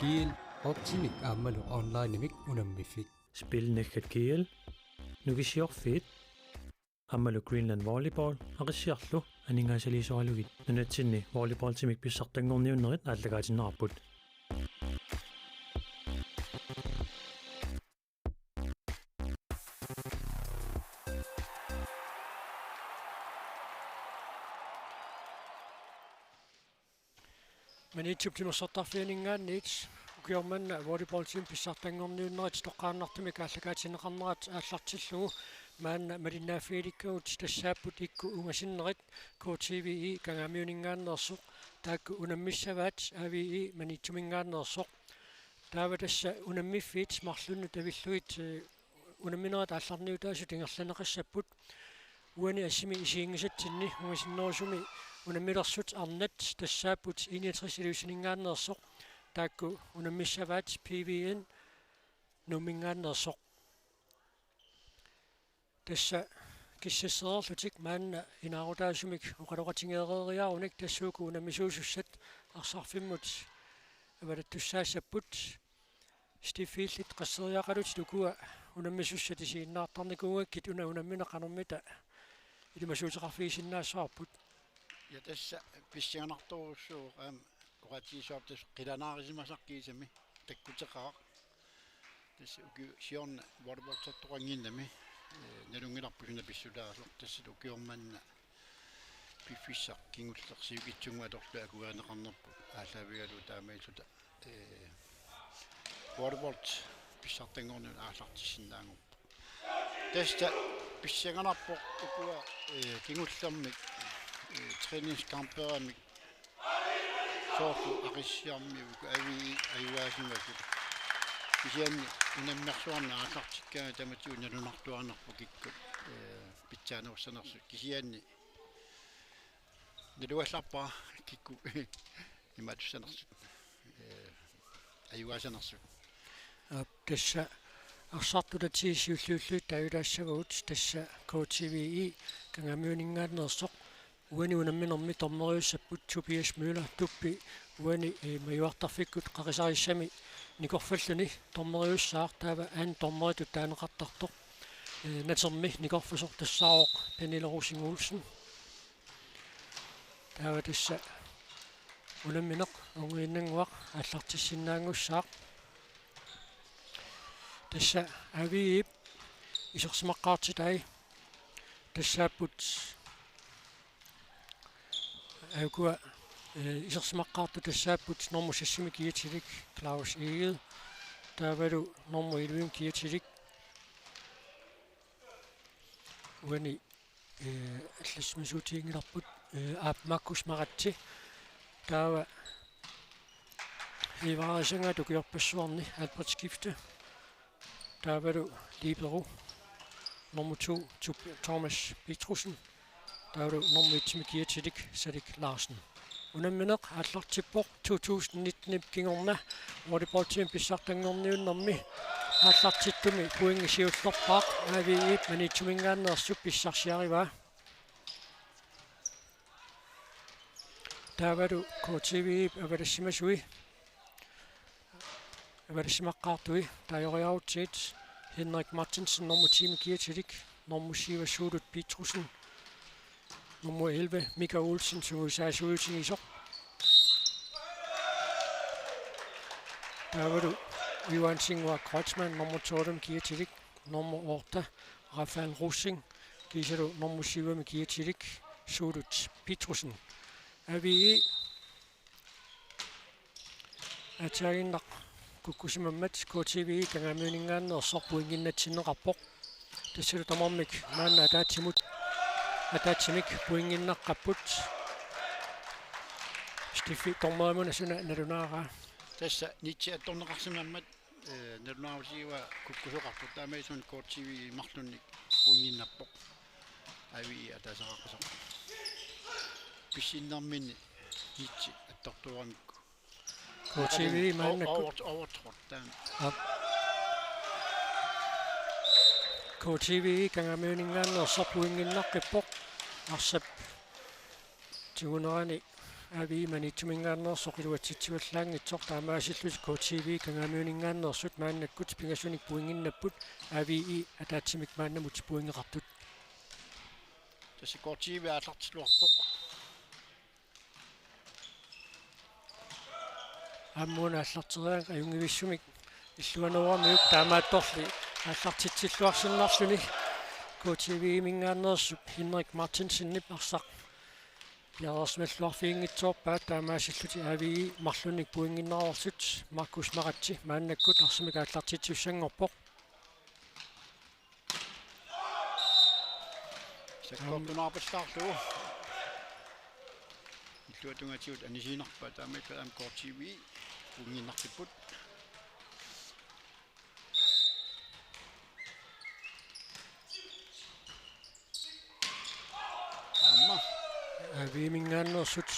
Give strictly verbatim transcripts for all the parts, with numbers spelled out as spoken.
G L, Optimik aammalu onlinemik unammiffik. Spil naggat G L, Nukissiorfiit aammalu Greenland Volleyball Aqissiarlu aningaasaliisoralugit nunatsinni volleyballtimik pissartanngorniunnerit aallakaatinneqarput. Maniitsup timersortarfianinngaanniit ukioq manna volleyballtimik pissartanngorniunnerit toqqaannartumik aallakaatinneqarnerat aallartillugu maanna malinnaaffigilikkagut tassaapput ikkut ungasinnerit K T V E Kangaamiuninngaanneersoq, taakku unammissavaat A V E Maniitsuminngaanneersoq. Taava tassa unammiffiit marlunnut avillugit, eh, unamminerit aallarniutaasut ingerlanneqassapput. Uani assimi isiginngisatsinni ungasinnerusumi unammilersut arnat tassaapput I niogtres Ilulissaninngaanneersoq, taakku unammissavaat P V N Nuumminngaanneersoq. Tassa kissassereerlutik maanna inaarutaasumik oqaloqatigeereeriarunik tassa uku unammisuusussat arsarfimmut avalattussaassapput. Stafetillit qasseriaqalutik ukua unammisussat isiginnaartarnikuugakkit una unammineq qanormita ilimasuuteqarfigisinnaassavarput? Ja, tassa pissanganartorujussuuvoq aamma oqaatigisoq tassa qilanaarisimasaq kiisami takkuteqarpoq. Tassa ukiut siorna volleyballsertoqannginnami, eh, nalunngilarput suna pissutaasoq, tassa ukioq manna piffissaq kingulleq sivikitsunnguit atorlugit akuerineqarnerput aallaavigalugu taamaalilluta, eh, volleyball pissartanngorniunneq aallartissinnaanngorpoq. Tassa pissanganarpoq ukua, eh, kingullermik, eh, træningskamperamik soorlu Aqissiarmi uku A V E ajugaasimasut. Kisianni unammersuarneq aallartikkaangat tamatigut nalunartuaannarpoq kikkut, eh, pitsaanerussanersut. Kisianni nalugallarpara kikkut imaattussanersut, eh, ajugaasanersut. Aap, tassa arsartut atii siulliullugu taajutaassavagut, tassa K T V E Kangaamiuninngaanneersoq. Uani unamminermi dommeriussapput Tobias Møller Tuppi, uani, eh, majuartarfikkut qaqisarissami nikorfalluni dommeriussaaq, taava anden dommeritut taaneqartartoq, eh, natermi nikorfasoq tassaavoq Pernille Rosing Olsen. Taava tassa unammineq unngiinnannguaq aallartissinnaanngussaaq. Tassa A V E-p isersimaqqaartitai tassaapput, ukua, eh, isersimaqqaartut tassaapput normu seksimi kiatilik Claus Egede, taavalu normu ellevemi kiatilik uani, eh, allassimasuutiginngilarput, eh, aap, Markus Maratse, taava Ivarisanga tukiorpassuarni Albert Skifte, taavalu libero nummer to, Tob-, Thomas Petrussen, taavalu nummer et-imi kiatilik Salik Larsen. Unammineq aallartippoq to tusind nitten-ip kingorna volleyballtimik pissartanngorniunnermi aallartittumi pointit siullerpaat A V E-p Maniitsuminngaanneersup pissarsiarivaa. Taavalu K T V E-p avalassimasui, avalassimaqqaartui taajoriarutsigit Henrik Martinsen, nummer ti-mi kiatilik, nummer syv, Suulut Petrussen, nummer elleve, Mika Olsen, sungiusaasuutigisoq. Taavalu Johan Singua Kreutzmann, nummer tolv-mi kiatilik, nummer otte, Rafael Rosing, kiisalu nummer syv-mi kiatilik, Suulut Petrussen. A V E aataaginnaq kukkusimammat K T V E Kangaamiuninngaanneersoq pointinnatsinneqarpoq. Tassalu tamarmik maanna ataatsimut, ataatsimik pointinnaqqapput. Steffi, dommerimuna suna nalunaaraa? Tassa nitsi attorneqarsimammat, eh, nalunaarutigivaa kukkusoqarpoq, taamaasilluni K T V E marlunnik pointinnappoq. A V E ataaseqaqqasoq. Pissinnerminni nitsi attortuuramikku. K T V E maannakkut. Over-, overtrådt taanna. Aap. K T V E Kangaamiuninngaanneersoq pointinnaqqippoq. Arsap tigunerani A V I Maniitsuminngaanneersoq iluatsitsivallaanngitsoq, taamaasillutik K T V Kangaamiuninngaanneersut maannakkut pingasunik pointinnapput, A V I ataatsimik maannamut pointeqartut. Tassa K T V aallartilluarpoq. Aamma una aallarteriaraa ajunngivissumik illuanooramiuk, taamaattorli aallartitsilluarsinnarluni K T V-minngaanneersup Henrik Martinsenip arsaq piareersimalluarfiginngitsoorpaa, taamaasillutik A V I marlunnik pointinnareersut. Markus Maratse maannakkut arsamik aallartitsissanngorpoq. Sakkortunaarpallaarlugu. Illuatungatigut anisiinnarpaa, taamaakkaluartoq K T V pointinnartipput. Aamma. A V I-minngaanneersut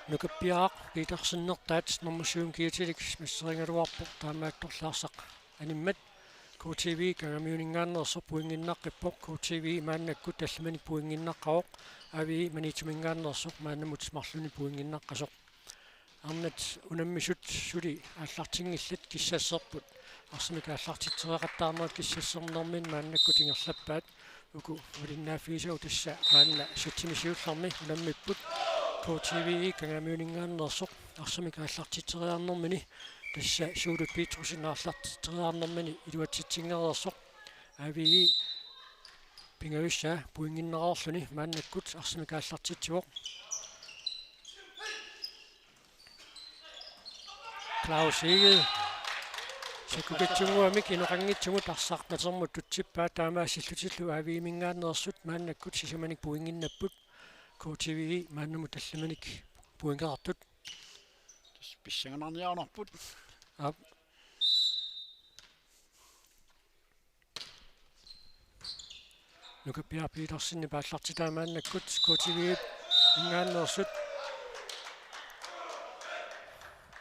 Nukappiaraq Petersenertaat nummer syv kiitilik smasserigaluarpoq, taamaattorli arsaq animmat. K T V Kangaamiuninngaanneersoq pointinnaqqippoq, K T V maannakkut tallimanik pointinnaqqavoq, A V I Maniitsuminngaanneersoq maannamut marlunnik pointinnaqqasoq. Arnat unammisut suli aallartinngillat kissasserput. Arsamik aallartitsereqattaarnerat kissassernermini maannakkut ingerlappaat. Uku malinnaaffigisagut tassa maanna settimik siullermi unammipput. K T V Kangaamiuninngaanneersoq arsamik aallartitseriarnermini, tassa Suulut Petrussenip aallartitseriarnermini iluatsitsingereersoq. A V I pingajussaa pointinnareerluni maannakkut arsamik aallartitsivoq. Claus Egede sakkukitsunnguamik inoqanngitsumut arsaq natermut tutsippaa, taamaasillutillu A V I-minngaanneersut maannakkut sisamanik pointinnapput, K T V maannamut tallimanik pointeqartut. Tassa pissanganarniarnerput. Aap. Nukappiaraq Petersenip aallartitaa maannakkut K T V-minngaanneersut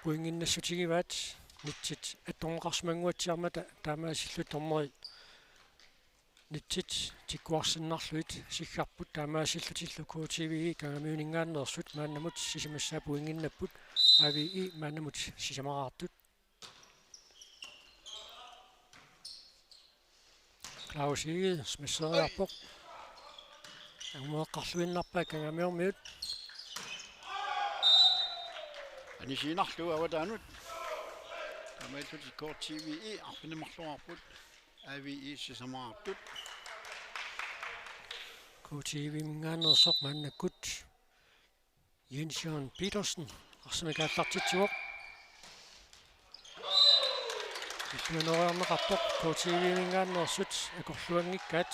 pointinnassutigivaat, nitsit attorneqarsimannguatsiarmata, taamaasillutik dommeri nitsit tikkuarsinnarlugit siggarput, taamaasillutillu K T V Kangaamiuninngaanneersut maannamut sisamassaa pointinnapput, A V I maannamut sisamaraartut. Claus Egede smasseriarpoq. Angumeeqqarluinnarpaa Kangaamiormiut. Anisiinnarlugu avataanut. Taamaallutik K T V arfineq-marluarput, A V I sisamaraartut. K T V-minngaanneersoq maannakkut Jens Jørgen Petersen arsamik aallartitsivoq. Illuanooriarneqartoq K T V-minngaanneersut akorluanngikkaat.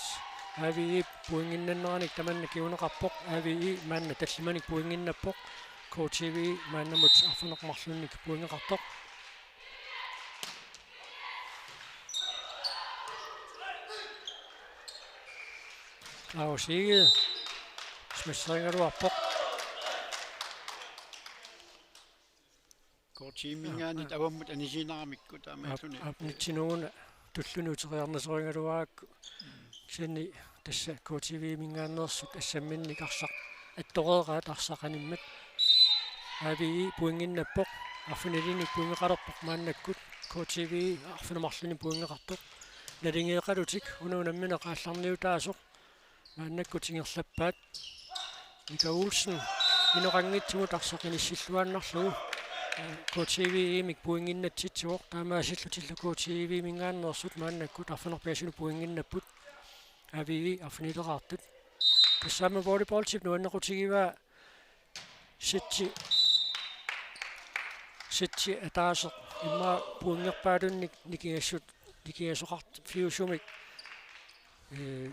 A V I pointinnanneranik tamanna kinguneqarpoq. A V I maanna tallimanik pointinnappoq. K T V maannamut arfineq-marlunnik pointeqartoq. Claus Egede smasserigaluarpoq. K T V-minngaanniit avammut anisiinnaramikku taamaalluni. Aap, aap, nitsinuuna tulluni uteriarnasoraluarakku. Kisianni tassa K T V-minngaanneersut assamminnik arsaq attoreeraat arsaq animmat. A V I pointinnappoq, arfinilimmik pointeqalerpoq maannakkut, K T V arfineq-marlunnik pointeqartoq. Naligeeqalutik una unammineq aallarniutaasoq maannakkut ingerlappaat. Mika Olsen inoqanngitsumut arsaq inissilluaannarlugu K T V-mik pointinnatsitsivoq, taamaasillutillu K T V-minngaanneersut maannakkut arfineq-pingasunik pointinnapput, A V I arfinileraartut. Tassami volleyballip nuannequtigivaa setsi, setsi ataaseq immaqa pointerpaalunnik nikingassut, nikingasoqarfiusumik, ee,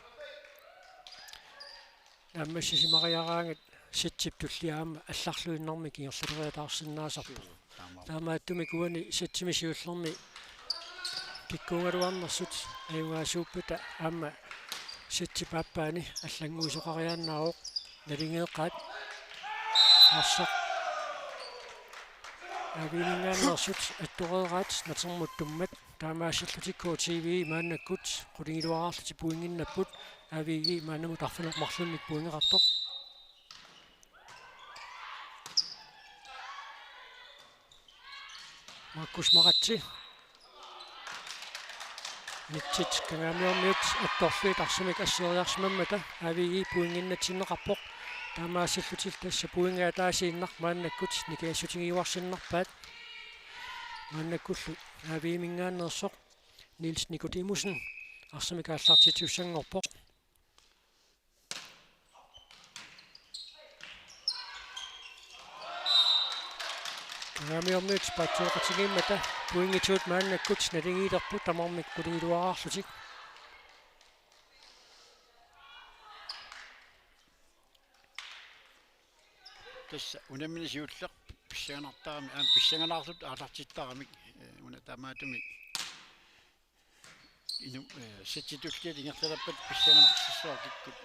naammassisimariaraangat setsip tullia aamma allarluinnarmik ingerlaleriataarsinnaasarpoq. Taamaattumik uani setsimi siullermi kikkuugaluarnersut ajugaasuuppata aamma setsip aappaani allannguisoqariaannaavoq. Naligeeqqaat. Arsaq A V I-minngaanneersut attoreeraat natermut tummat, taamaasillutik K T V maannakkut qulingiluaarlutik pointinnapput, A V I maannamut arfineq-marlunnik pointeqartoq. Markus Maratse. Nitsit Kangaamiormiut attorlugit arsamik asseriarsimammata A V I pointinnatsinneqarpoq. Taamaasillutillu tassa pointit ataasiinnaq maannakkut nikingassutigiuarsinnarpaat. Maannakkullu A V I-minngaanneersoq Niels Nikodimussen arsamik aallartitsisussanngorpoq. Kangaamiormiut paatsuuqatigiimmata pointitut maannakkut naligiilerput tamarmik qulingiluaarlutik. Tassa unammineq siulleq pissanganartarami, aamma pissanganaarlutik aallartittaramik, eh, una taamaattumik. Inu, eh, settitulliit ingerlalerpata pissanganarsimassaaq kikkut.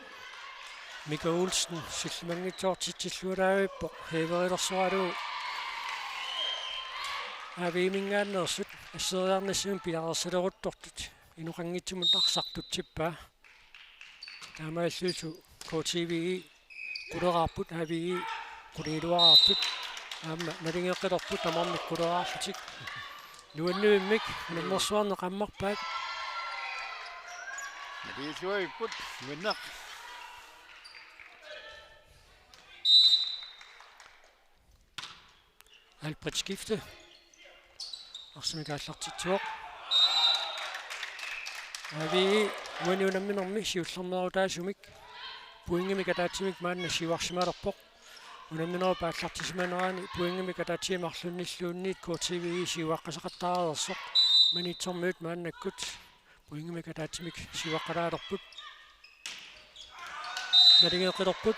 Mika Olsen sillimanngitsiartitsillualaavippoq, heaverilersoralugu A V I-minngaanneersut asseriarnissamut piareersaleruttortut inoqanngitsumut arsartutsippaa. Taamaalillutik K T V I quleraarput, A V I quliiluaraarput. Aamma naligeqqilerput tamarmik quleraarlutik. Nuannivimmik unammersuarneq ammarpaat. Naligiilluavipput, nuanneq. Albert Skifte arsamik aallartitsivoq. A V I uani unamminermi siullermeerutaasumik pointimik ataatsimik maanna siuarsimalerpoq. Unamminerup aallartisimanerani pointimik ataatsimik marlunnilluunniit K T V I siuaqqasoqattaareersoq. Maniitsormiut maannakkut pointimik ataatsimik siuaqqalaalerput. Naligeqqilerput.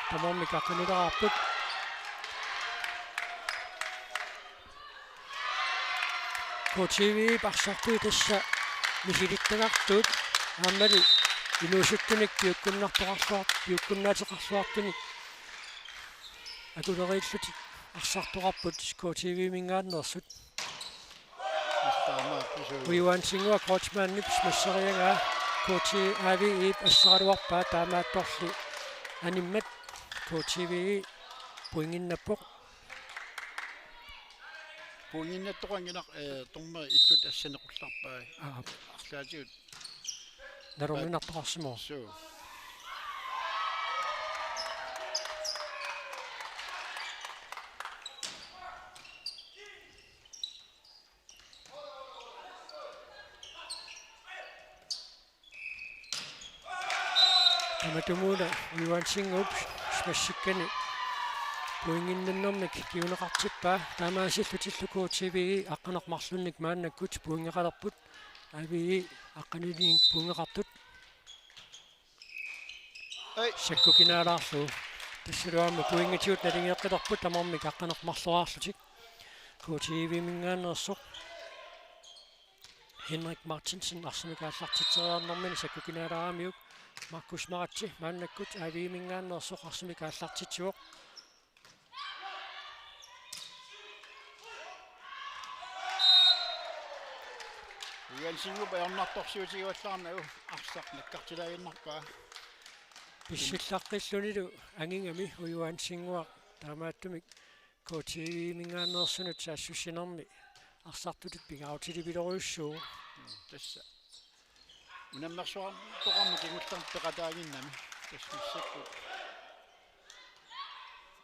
Tamarmik aqqanileqarput. K T V-p arsartui tassa misilittagartuut aammali inuusuttunik piukkunnartoqarluar-, piukkunnaateqarluartunik akuleriillutik arsartoqarput K T V-minngaanneersut. Ujuan Singua Kreutzmannip smasseriagaa K T A V I-p asseraluarpaa, taamaattorli animmat K T V I pointinnappoq. Pointinnattoqanngilaq, eh, dommeri illut assanequllarpaa. Aa. Arlaatigut. Nalorninartoqarsimavoq. Suu. Tamatumuuna Ujuan Singup smassikkani pointinnannermik kinguneqartippaa, taamaasillutillu K T V I aqqaneq-marlunnik maannakkut pointeqalerput, A V I aqqanilinnik pointeqartut. Ai. Sakkukinaalaarlugu. Tassalu aamma pointitut naligeqqilerput tamarmik aqqaneq-marloraarlutik. K T V-minngaanneersoq Henrik Martinsen arsamik aallartitseriarnermini sakkukinaalaaramiuk. Markus Maratse maannakkut A V I-minngaanneersoq arsamik aallartitsivoq. Ujuan Singup ajornartorsiutigivallaarnagu arsaq nakkartilaaginnarpaa. Pissillaqqillunilu angigami Ujuan Singuaq, taamaattumik K T V-minngaanneersunut saassussinermi arsartutit pingaarutilivilorujussuuvoq. Mm, tassa. Unammersuartoqarmat kingullermik peqataaginnami. Tassa massakkut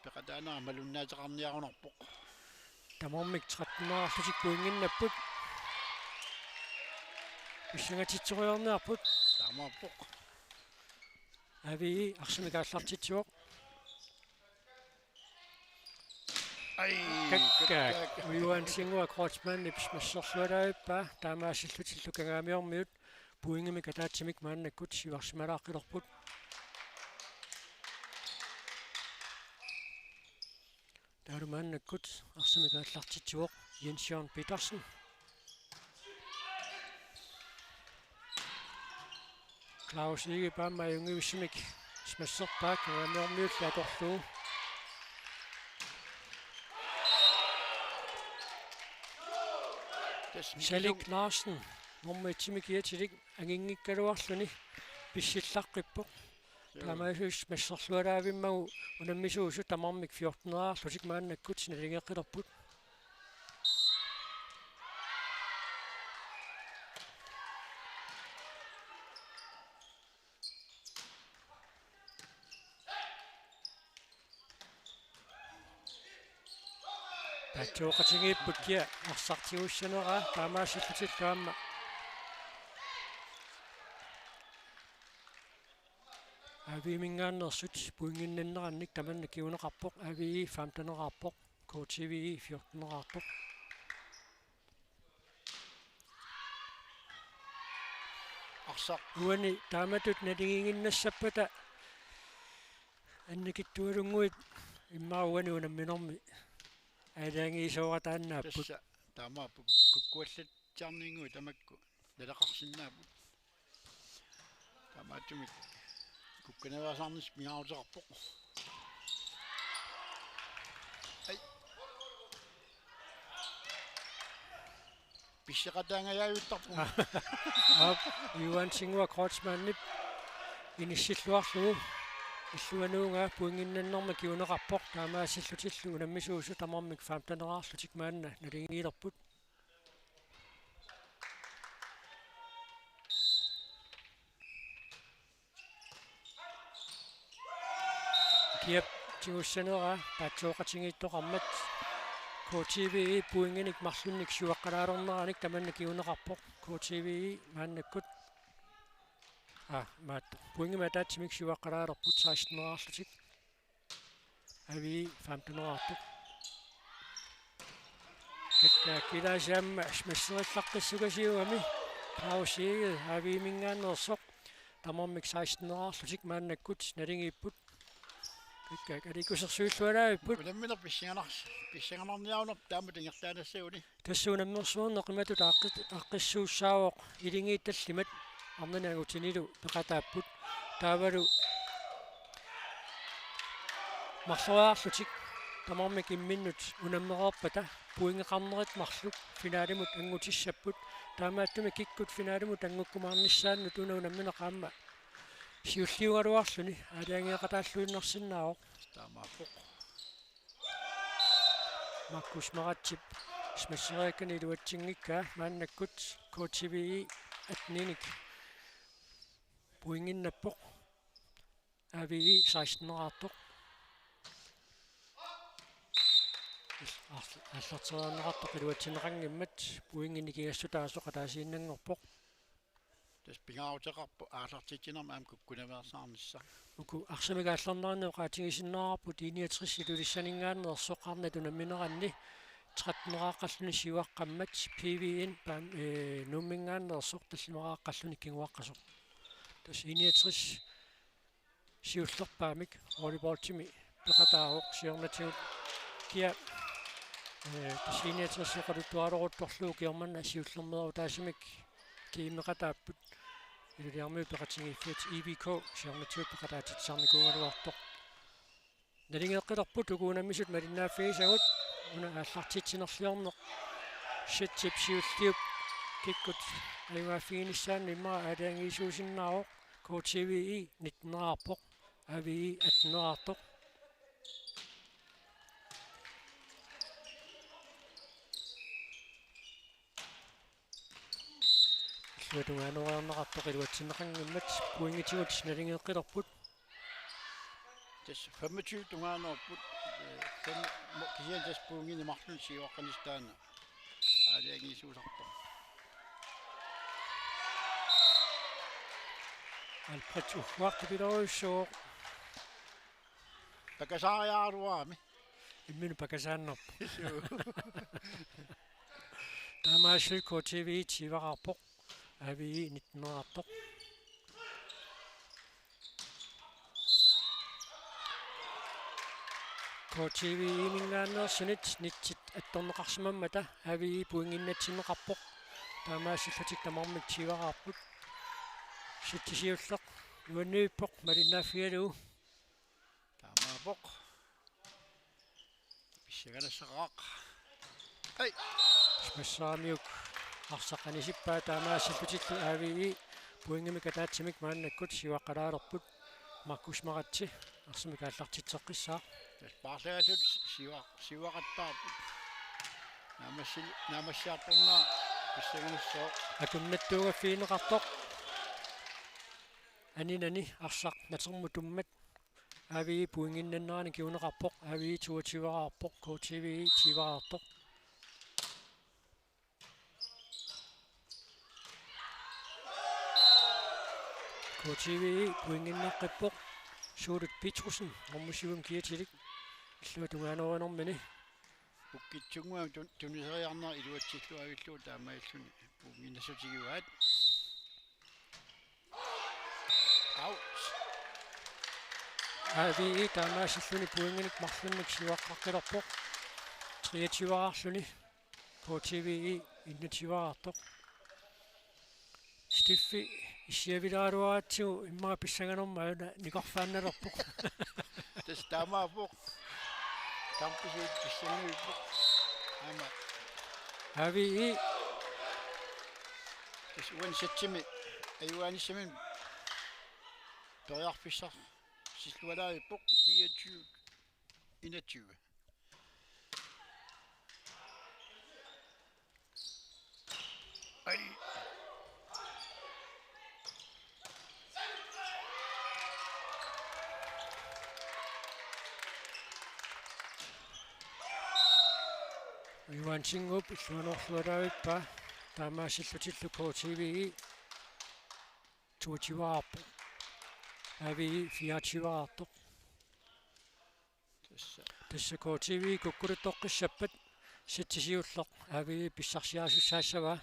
peqataanera malunnaateqarniarunarpoq. Tamarmik tretten-erarlutik pointinnapput. Pissangatitsisoriarniarput. Taamaappoq. A V I arsamik aallartitsivoq. Ai, kakkaak. Kakkaak. Ujuan Singua Kreutzmannip smasserlualaavippaa, taamaasillutillu Kangaamiormiut pointimik ataatsimik maannakkut siuarsimalaaqqilerput. Taavalu maannakkut arsamik aallartitsivoq Jens Jørgen Petersen. Claus Egedep aamma ajunngivissamik smasserpaa, Kangaamiormiulli atorlugu. Tassa Salik Larsen, nummer et-imik kiatilik anginngikkaluarluni pissillaqqippoq. Joo. Taamaasilluni smasserlualaavimmagu unammisuusut tamarmik fjorten-erarlutik maannakkut naligeqqilerput. Paatsuuqatigiipput kia arsaq tigussaneraa, taamaasillutilu aamma Aviiminngaanneersut pointinnannerannik tamanna kinguneqarpoq. Avii femteneqarpoq, K T V fjorteneqarpoq. Arsaq. Uani taamatut naligiiginnassappata annikitsualunnguit immaqa uani unamminermi aalajangiisoorataannaapput. Tassa taamaappoq kukkuallatsiarninnguit tamakku naleqarsinnaapput. Taamaattumik kukkanaveersaarnissaq pingaaruteqarpoq. Ai. Pisseqataangajavittarpunga. Aap, Johan Singua Kreutzmannip inissilluarlugu illuanuugaa pointinnannerma kinguneqarpoq, taamaassillutillu unammisuusut tamarmik femteneqarlutik maanna naligiilerput. Kiap tigussaneraa paatsuuqatigiittoqarmat. K T V pointinik marlunnik siuaqqalaalerneranik tamanna kinguneqarpoq. K T V maannakkut. Aa, maat. Pointimik ataatsimik siuaqqalaalerput, seksteneqarlutik. Avii femteneqarpoq. Kakkaak ilaasi aamma smasserillartassukasiugami. Claus Egede Aviiminngaanneersoq. Tamarmik seksteneqarlutik maannakkut naligiipput. Kakkaak aliikkusersuilluaraavipput. Unammineq pissanganars-, pissanganarniarunarpoq taamatut ingerlaannassaguni. Tassa unammersuarneq imatut aaqqis-, aaqqissuussaavoq iligiit tallimat arnani angutinilu peqataapput. Taavalu marloriarlutik tamarmik imminnut unammereerpata pointeqarnerit marluk finalimut angutissapput. Taamaattumik kikkut finalimut angukkumaarnissaannut una unammineq aamma siulliugaluarluni aalajangeeqataalluinnarsinnaavoq. Taamaappoq. Markus Maratsip smasseriakkani iluatsinngikkaa maannakkut K T V atteninik pointinnappoq. Avii seksteneqartoq. Aal-, aallarteriarneqartoq iluatsinneqanngimmat pointinik ingassutaasoq ataasiinnanngorpoq. Tassa pingaaruteqarpoq aallartitsinermi aamma kukkunaveersaarnissaq. Uku arsamik aallarnerani oqaatigisinnaavarput I niogtres Ilulissaninngaanneersoq arnat unammineranni tretteneqaqqalluni siuaqqammat, P V-mi paam-, ee, Nuumminngaanneersoq tallimeqaqqalluni kinguaqqasoq. Tassa I niogtres siullerpaamik volleyballimi peqataavoq siornatigut kia, ee, tassa I niogtres oqaluttuaraluttorlugu ukioq manna siullermeerutaasumik kiimmeqataapput. Ilulissarmiut peqatigiiffiat I V K siornatigut peqataatitsisarnikuugaluartoq. Naligeeqqilerput uku unammisut malinnaaffigisagut, una aallartitsinerliorneq. Setsip siulliup kikkut ajugaaffiginissaanut immaqa aalajangiisuusinnaavoq. K T V nitteneqarpoq, Avii atteneqartoq. Illuatungaanoriarneqartoq iluatsinneqanngimmat pointitigut naligeeqqilerput. Tassa femogtyve tungaanoorput, ee, fem-, mo-, kisianni tassa pointinik marlunnik siuaqqanissaq taanna aalajangiisuusarpoq. Alfred Ugguaq pilorujussuuvoq. Pakasaariaraluarami. Imminut pakasaannarpoq. Suu. Taamaasilluni K T V tyveqarpoq. Avii nitteneqartoq. K T V-minngaanneersunit nitsit attorneqarsimammata Avii pointinnatsinneqarpoq. Taamaassillutik tamarmik tyveqarput. Setsip siulleq nuanniippoq malinnaaffigalugu. Taamaappoq. Pissanganassaqaaq. Ai. Smasseramiuk arsaq anisippaa, taamaassillutillu Avii pointimik ataatsimik maannakkut siuaqqalaalerput. Markus Maratsi arsamik aallartitseqqissaaq. Tassa paarlaagallut siua-, siuaqattaarput. Naamassi-, naamassiartornera pissanganassaaq. Akunnattuugaffigineqartoq. Aninani arsaq natermut tummat. A V E pointinnannerani kinguneqarpoq, A V E toogtyveqarpoq, K T V E tyveqartoq. K T V E pointinnaqqippoq, Suulut Petrussen, nummer syv kiatilik, illuatungaanerunermini. Pukkitsunnguamik tun-, tuniseriarneq iluatsilluavillugu taamaalilluni pointinnassutigivaat. Out. A V E taamaasilluni pointinik marlunnik siuaqqaqqilerpoq. Treogtyveqarluni. K T V E enogtyveqartoq. Steffi issiavilaaraluaratsigu immaqa pissanganermut aana nikorfaannalerpoq. Tassa taamaappoq. Tampisuut pissanganerpoq. Aamma. A V E. Tassa uani sættimi ajugaanissaminnut periarfissarsillualaarpoq fireogtyve enogtyve. Ai. Johansengup illuanorlualaavippaa, taamaasillutillu K T V E toogtyveqarpoq. A V E fireogtyveqartoq. Tassa. Tassa K T V E kukkuluttoqqissappat, sætti siulleq A V E pissarsiarisussaassavaa.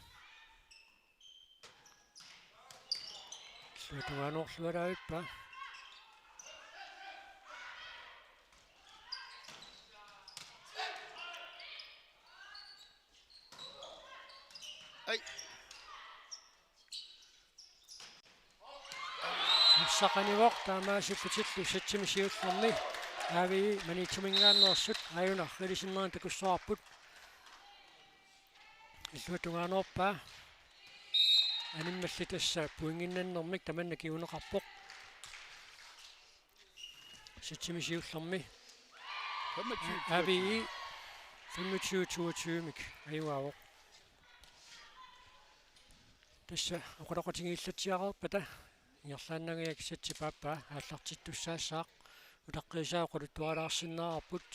Illuatungaanorlualaavippaa. Ai. Arsaq anivoq taamaasillutillu sættimi siullermi A V E Maniitsuminngaanneersut aajuna arriilisinnera takussavarput. Illuatungaanorpaa. Animmalli tassa pointinnannermik tamanna kinguneqarpoq. Sættimi siullermi. Femogtyve A V E femogtyve toogtyvemik ajugaavoq. Tassa oqaloqatigiillatsiareerpata ingerlaannangajakkit sættip aappaa aallartittussaassaaq. Utaqqiisaa oqaluttualaarsinnaavarput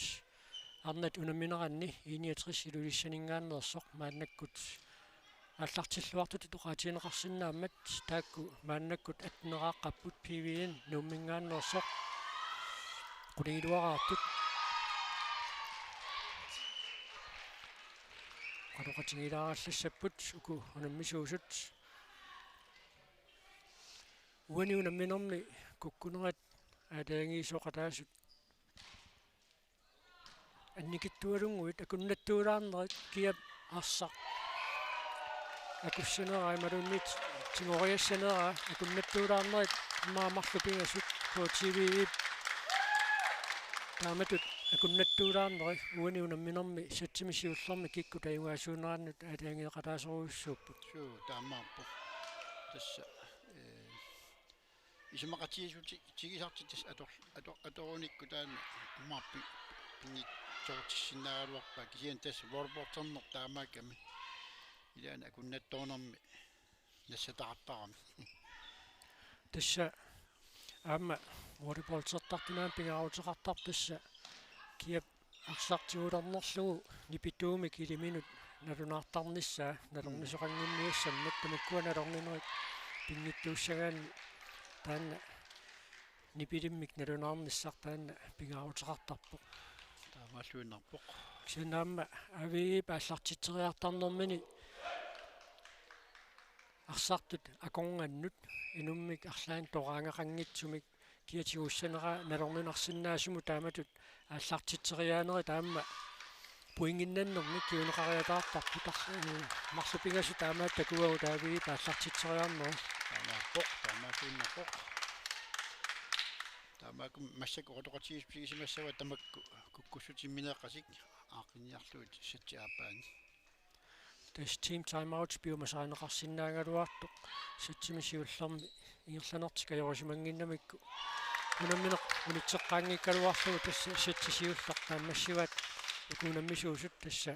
arnat unammineranni I niogtres Ilulissaninngaanneersoq maannakkut aallartilluartutut oqaatigineqarsinnaammat, taakku maannakkut atteneraaqqapput, P V N Nuumminngaanneersoq qulingiluaraartut. Oqaloqatigiilaarallassapput uku unammisuusut. Uani unamminermi kukkunerat aalajangiisoqataasut annikitsualunnguit akunnattuulaarnerit, kiap arsaq akussaneraa imaluunniit tigoriassaneraa, akunnattuulaarnerit immaqa marluk pingasut K T V E-p. Taamatut akunnattuulaarneri uani unamminermi sættimi siullermi kikkut ajugaasuunerannut aalajangeeqataasorujussuupput. Suu, taamaappoq. Tassa, ee, isumaqatigiissuti-, tigisartik tassa ator-, ator-, atorunikku taanna immaqa pi-, pinngitsoortissinnaagaluarpaa, kisianni tassa volleyballterneq taamaakkami. Ilaanni akunnattuunermi nassataqartarami. Tassa aamma volleyballtertartut aamma pingaaruteqartarput, tassa kiap arsaq tigulernerlugu nipituumik iliminut nalunaartarnissaa, nalornisoqannginniassammat, tamakkua nalorninerit pinngitsuussagaanni taanna nipilimmik nalunaarnissaq taanna pingaaruteqartarpoq. Taamaalluinnarpoq. Kisianni aamma A V E-p aallartitseriartarnermini arsartut akornannut inummik arlaannik toraangaqanngitsumik kia tigussaneraa nalorninarsinnaasumut taamatut aallartitseriaanerit aamma pointinnannermik kinguneqariataartarput, ee, marluk pingasut taamaattut takuagut A V E-p aallartitseriarnerat. Taamaappoq, taamaalluinnarpoq. Taamaakku massakkut oqaloqatigiissutigisimassavaat tamakku kukkussutimmineqasik aaqqinniarlugit sættip aappaani. Tassa team timeout piumasarineqarsinnaagaluartoq sættimi siullermi ingerlanertik ajorisimanginnamikku. Unammineq unitseqqaanngikkaluarlugu tassa sætti siulleq naammassivaat uku unammisuusut, tassa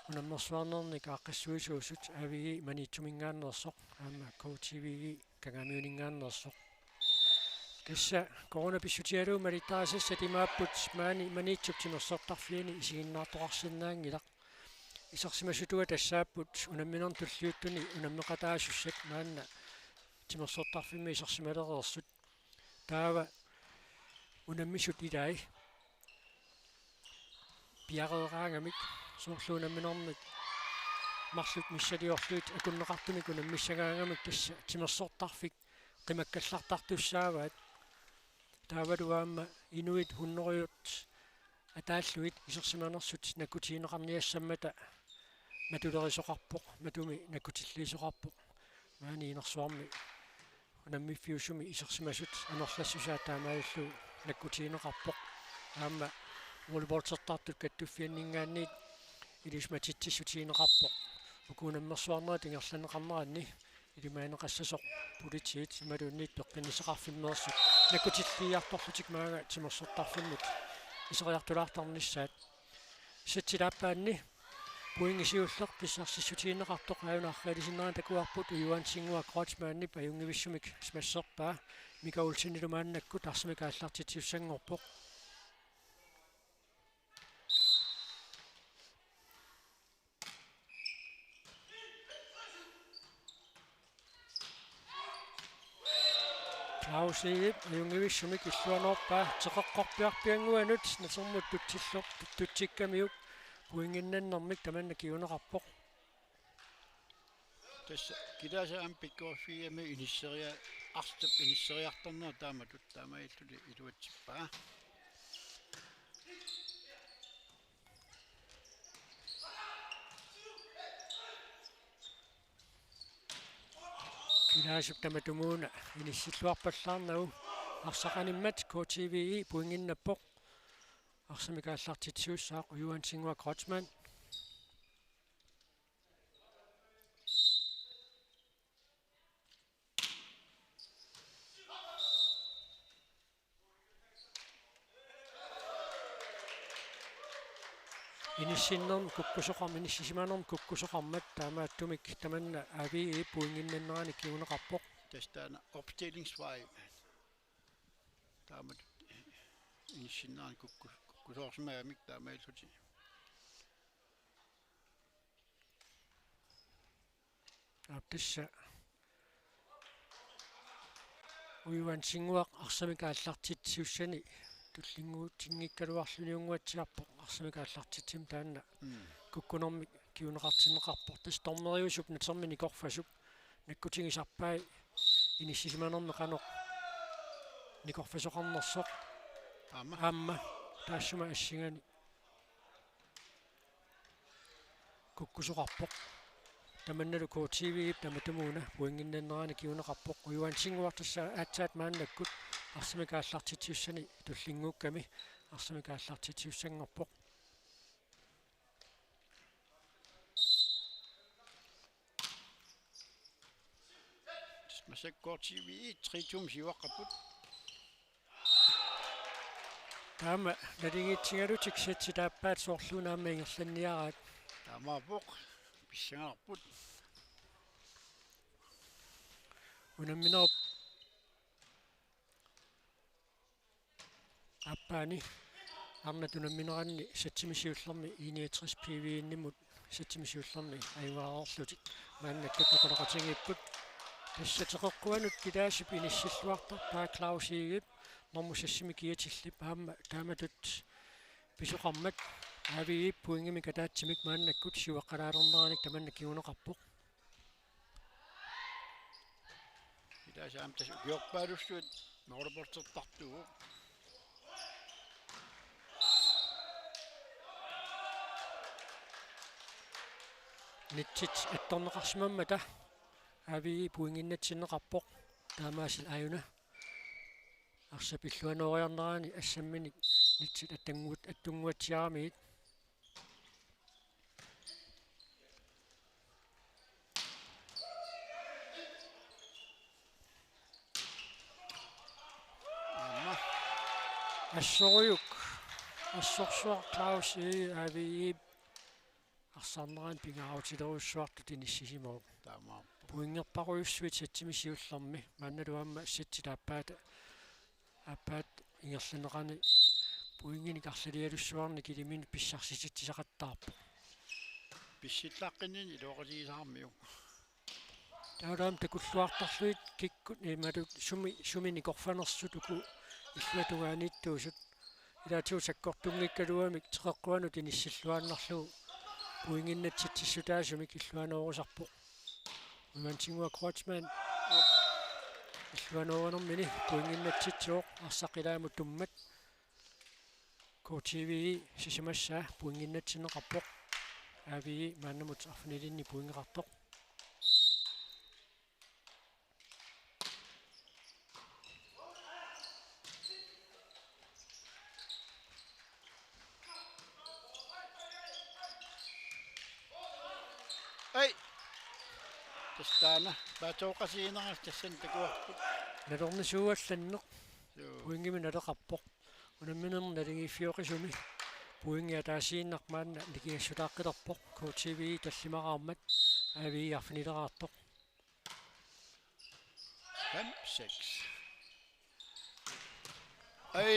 unammersuarnernik aaqqissuisuusut A V E Maniitsuminngaanneersoq aamma K T V E Kangaamiuninngaanneersoq. K Tassa corona pissutigalugu malittarisassat imaapput maani Maniitsup timersortarfiani isiginnaartoqarsinnaanngilaq. Isersimasutua tassaapput unamminermi tulliuttuni unammeqataasussat maanna timersortarfimmi isersimalereersut. Taava unammisut ilai piareeraangamik soorlu unamminermit marluk missiliorlugit akunneqartumik unammissagaangamik tassa timersortarfik qimakkallartartussaavaat. Taavalu aamma inuit hunnorujut ataallugit isersimanersut nakkutigineqarniassammata matulerisoqarpoq, matumi nakkutilliisoqarpoq. Maani inersuarmi unammiffiusumi isersimasut amerlassusaat taamaalillugu nakkutigineqarpoq. Aamma volleyballtertartut kattuffianninngaanniit ilisimatitsissutigineqarpoq. Uku unammersuarnerit ingerlanneqarneranni ilimagineqassasoq politiit imaluunniit peqqinnissaqarfimmeersut nakkutilliiartorlutik maanga timersortarfimmut iseriartulaartarnissaat. Setsit aappaanni pointi siulleq pissarsissutigineqartoq aajuna arriilisinnera takuarput, Ujuan Singua Kreutzmannip ajunngivissumik smasserpaa, Mika Olsenilu maannakkut arsamik aallartitsissanngorpoq. Claus Egedep ajunngivissumik illuanoorpaa teqeqqorpiarpiannguanut nasermut tutsilloq tuttutsikkamiuk pointinnannermik tamanna kinguneqarpoq. Tassa kilaasa aamma pikkoriffigigamik inisseria-, Arsap inisseriartornera taamatut taamaalillutik iluatsippaa. Kilaasup tamatumuuna inissilluarpallaarnagu arsaq animmat K T V E pointinnappoq. Arsamik aallartitsissaaq Ujuan Singua Kreutzmann. Inissinnermi kukkusoqarmat, inissisimanermi kukkusoqarmat taamaattumik tamanna A V E pointinnannerani kinguneqarpoq. Tassa taanna opstillingsfejl. Taamatut inissinnerani kukku-, kukkusoorsimagamik taamaalillutik. Aap, tassa Ujuan Singuaq arsamik aallartitsisussani tullinnguutinngikkaluarluniunnguatsiarpoq arsamik aallartitsisumik taanna. Mm. Kukkunermik kinguneqartinneqarpoq. Tassa dommeriusup natermi nikorfasup nakkutigisarpai inissisimanermi qanoq nikorfasoqarnersoq. Aamma. Aamma taassuma assinganik kukkusoqarpoq. Tamannalu K T V-p tamatumuuna pointinnannerani kinguneqarpoq. Ujuan Singuaq tassa aatsaat maannakkut arsamik aallartitsisussani tullinnguukkami arsamik aallartitsisussanngorpoq. Massakkut K T V-p tre to-mik siuaqqapput. Taama naligiitsigalutik setsit aappaat soorluuna aamma ingerlanniaraat. Taamaappoq, pissanganarput. Unamminerup aappaani arnat unammineranni setsimik siullermi I niogtres P V N-imut setsimik siullermi ajugareerlutik maannakkut oqaloqatigiipput. Tassa teqeqquanut kilaasip inissilluartarpaa Claus Egedep normu seksimik kiatillip aamma taamatut pisoqarmat A V E-p pointimik ataatsimik maannakkut siuaqqalaarneranik tamanna kinguneqarpoq. Ilaasa aamma tassa ukiorpaalussuit noorportertartuuvoq. Nitsit attorneqarsimammata A V E pointinnatsinneqarpoq taamaasillutik aajuna. Arsap illuanooriarnerani assamminik nitsit attunnguat-, attunnguatsiaramiit. Aamma. Assorujuk. Assorsuaq Claus Egede A V E-p arsaarnerani pingaarutilerujussuartut inissisimavoq. Taamaappoq. Pointerpassuit setsimik siullermi. Maannalu aamma setsit aappaata Aappaat ingerlanneqarani pointinik arlalialussuarnik iliminut pissarsititsisaqattaarpoq. Pissillaqqinninni iluaqutigisaramiuk. Taavalu aamma takulluartarlugit kikkut imaluunniit sumi, sumi nikorfanersut uku illuatungaaniittuusut. Ilaatigut sakkortunngikkaluamik teqeqquanut inissilluaannarlugu pointinnatsitsissutaasumik illuanoorusarpoq. Uimantinngua Kreutzmann. Illuanoorunermini pointinnatsitsivoq, arsaq ilaamut tummat. K T V sisamassaa pointinnatsinneqarpoq. A V maannamut arfinilinni pointeqartoq. Ai. Tassa taanna paatooqatigiinnerat tassani takuarput. Nalornisuuallanneq. Joo. Pointimik naleqarpoq. Unamminermi naligiiffioqisumi pointi ataasiinnaq maanna nikingassutaaqqilerpoq. K T V tallimaraarmat A V arfinileraartoq. Fem seks. Ai.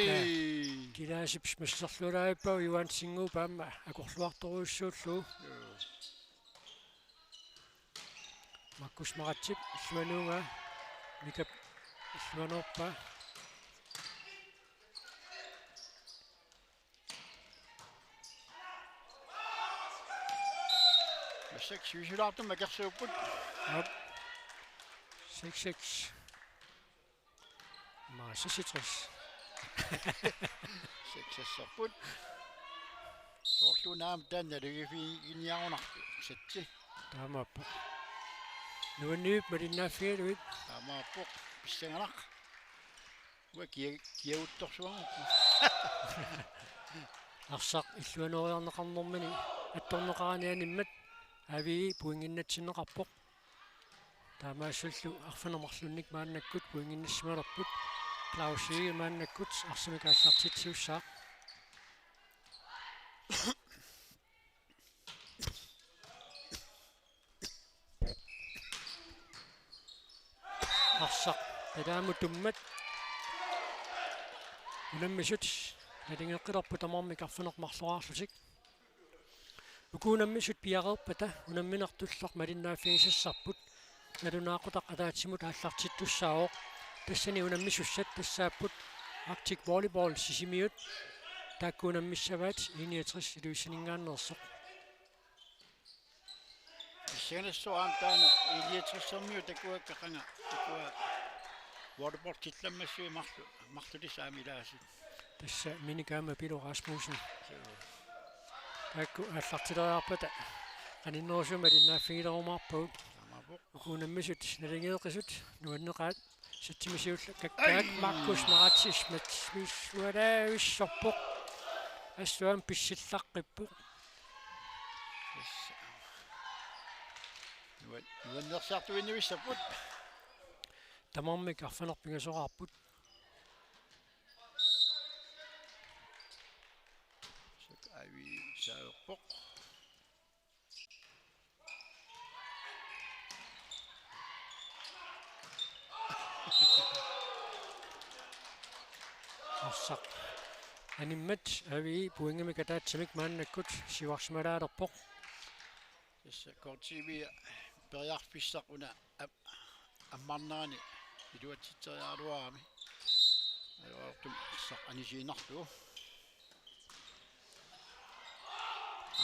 Kilaasip smasserlualaarippagu Johansenguup aamma akorluartorujussuullugu. Joo. Markus Maratsip illuanuugaa, Mikap illuanoorpaa. Massakkut sivisulaartumik akersuupput. Aap. Seks seks. Maa, seksogtres. Seksasserput. Soorlu una aamma taanna naligiiffiginiarunarpoq, satsi. Taamaappoq. Nuanniit malinnaaffigalugit. Taamaappoq. Pissanganaq. Uanga kia-, kiaguttorsuarput. Arsaq illuanooriarneqarnermini attorneqarani animmat A V pointinnatsinneqarpoq. Taamaasilluni arfineq-marlunnik maannakkut pointinnassimalerput. Claus Egede maannakkut arsamik aallartitsisussaaq. Arsaq ilaamut tummat. Unammisut naligeqqilerput tamarmik arfineq-marloraarlutik. Uku unammisut piareerpata unamminertullu malinnaaffigisassarput. Nalunaaqutaq ataatsimut aallartittussaavoq. Tassani unammisussat tassaapput Arctic Volleyball Sisimiut. Taakku unammissavaat I niogtres Ilulissaninngaanneersoq. Pissanganassaaq aamma taanna I niogtresermiut takuakka qanga, takuakka volleyball tillammassui marlu, marlullu aamma ilaasut. Tassa Minik aamma Pilo Rasmussen. Joo. Taakku aallartileriarpata qaninnerusumik malinnaaffigilerumaarpagut. Taamaappoq. Uku unammisut naligeeqisut nuanneqaat. Satsimi siulleq kakkaak. Ai! Markus Maratsip smassualaavissorpoq. Assut aamma pissillaqqippoq. Yes. Nuan-, nuannersaartuinnavissarput. Tamarmik arfineq-pingasoraarput. Suk A V saaverpoq. Arsaq animmat A V pointimik ataatsimik maannakkut siuarsimalaalerpoq. Tassa K T V periarfissaq una ap-, ammarnerani iluatsitseriaraluarami. Ajoraluartumik arsaq anisiinnarlugu.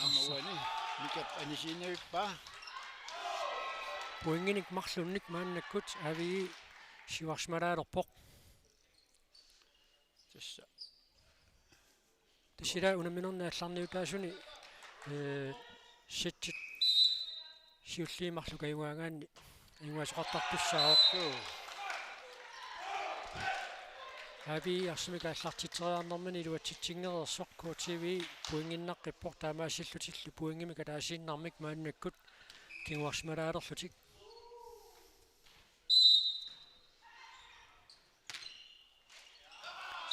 Aamma uani Mikap anisiinnavippaa. Pointinik marlunnik maannakkut A V siuarsimalaalerpoq. Tassa. Tassa ila unamminerni aallarniutaasuni, ee, setsit siulliit marluk ajugaagaanni ajugaasoqartartussaavoq. Joo. A V arsamik aallartitseriarnermini iluatsitsinngereersoq, K T V pointinnaqqippoq, taamaasillutillu pointimik ataasiinnarmik maannakkut kinguarsimalaalerlutik.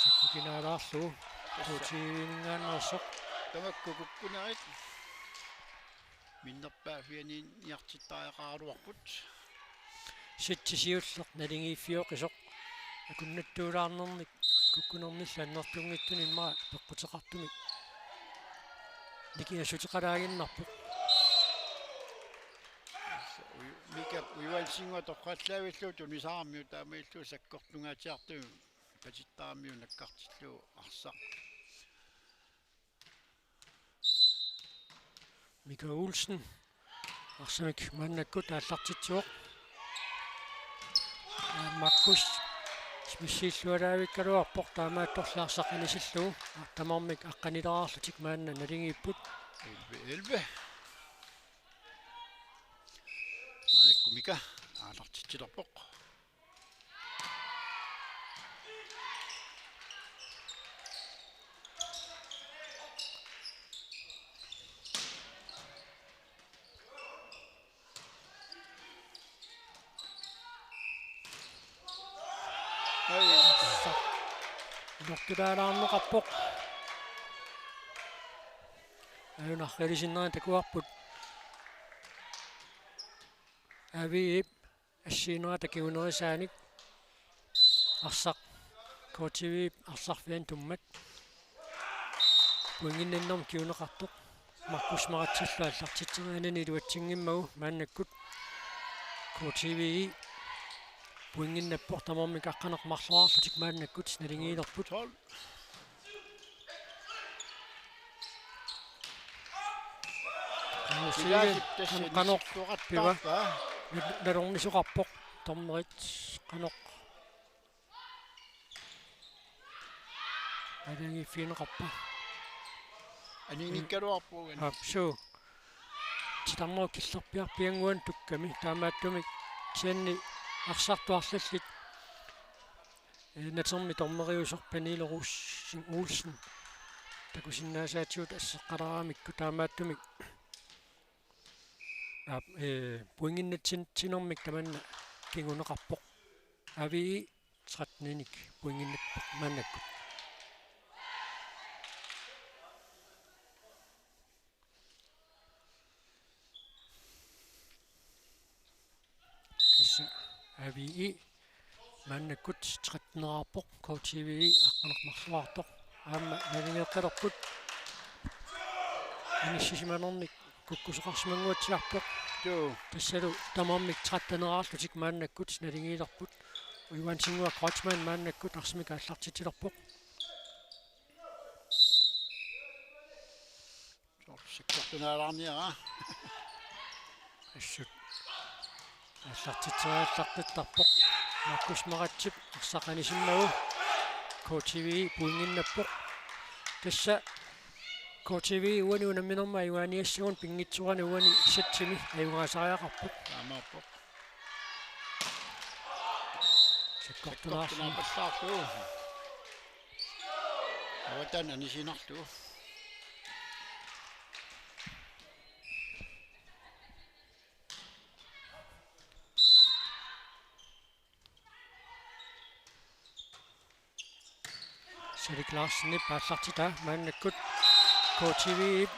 Sakkukinaalaarlugu. Tassa. K T V-minngaanneersoq. Tamakku kukkunerit minnerpaaffianiartittariaqaraluarput. Setsi siulleq naligiiffioqisoq. akunnattuulaarnernik kukkunernillu annertunngitsuni immaqa peqquteqartumik nikingassuteqalaaginnarpoq. Mika Ujuansinnguaq torrallaavillugu tunisaarmiu taamaalillugu sakkortungaatsiartumik patittaarmiu nakkartillugu arsaq. Mika Olsen arsamik maannakkut aallartitsivoq. Markus smissiillualaavikkaluarpoq taamaattorli arsaq anisillugu. Tamarmik aqqanilaarlutik maanna naligiipput. Elleve elleve. Maannakkut Mika aallartitsilerpoq. Ai. Inortulaalaarneqarpoq. Ajunarrilisinnerit takuarput. Aviip assigiinnerata kingunerisaanik arsaq, K T V arsarfiani tummat. Pointinninnermik kinguneqartoq. Markus Maratsillu aallartitserianani iluatsinngimmagu maannakkut K T V pointinnappoq, tamarmik aqqaneq-marloraarlutik maannakkut naligiilerput. Tolv. Qanoq piva nalornisoqarpoq dommerit, qanoq naligiiffigineqarpa. Aniginngikkaluarpoq uani. Aap, suu. Titarnerup killerpiarpiannguani tukkami, taamaattumik kisianni arsartut arlallit ee, natermi dommeriusoq Pernille Olsen, Olsen takusinnaasaatigut asseqqalaaramikku, taamaattumik aap, ee, pointinnatsin-, -tsinermik tamanna kinguneqarpoq. Aviit tretteninik pointinnappoq maannakkut. Tassa Aviit maannakkut tretteniaraarpoq, K T V aqqaneq-marloraartoq. Aamma naligeeqqilerput. Inissisimanernik kukkusoqarsimannguatsiarpoq. Joo. Tassalu tamarmik tretteneraarlutik maannakkut naligiilerput. Ujuansinnguaq Kreutzmann maannakkut arsamik aallartitsilerpoq. Soorlu sakkortunaalaarniara. Assut aallartitseriallaqqittarpoq. Markus Maratsip arsaq anisimmagu K T V pointinnappoq. Tassa K T V uani unamminermi ajugaaniassagunarpoq, pinngitsoorani uani sættimi ajugaasariaqarpoq. Taamaappoq. Sakkortunaarsinnaappoq. Sakkortunaappallaarlugu. Avataani anisinarlugu. Salik Larsenip aallartitaa maannakkut K T V-p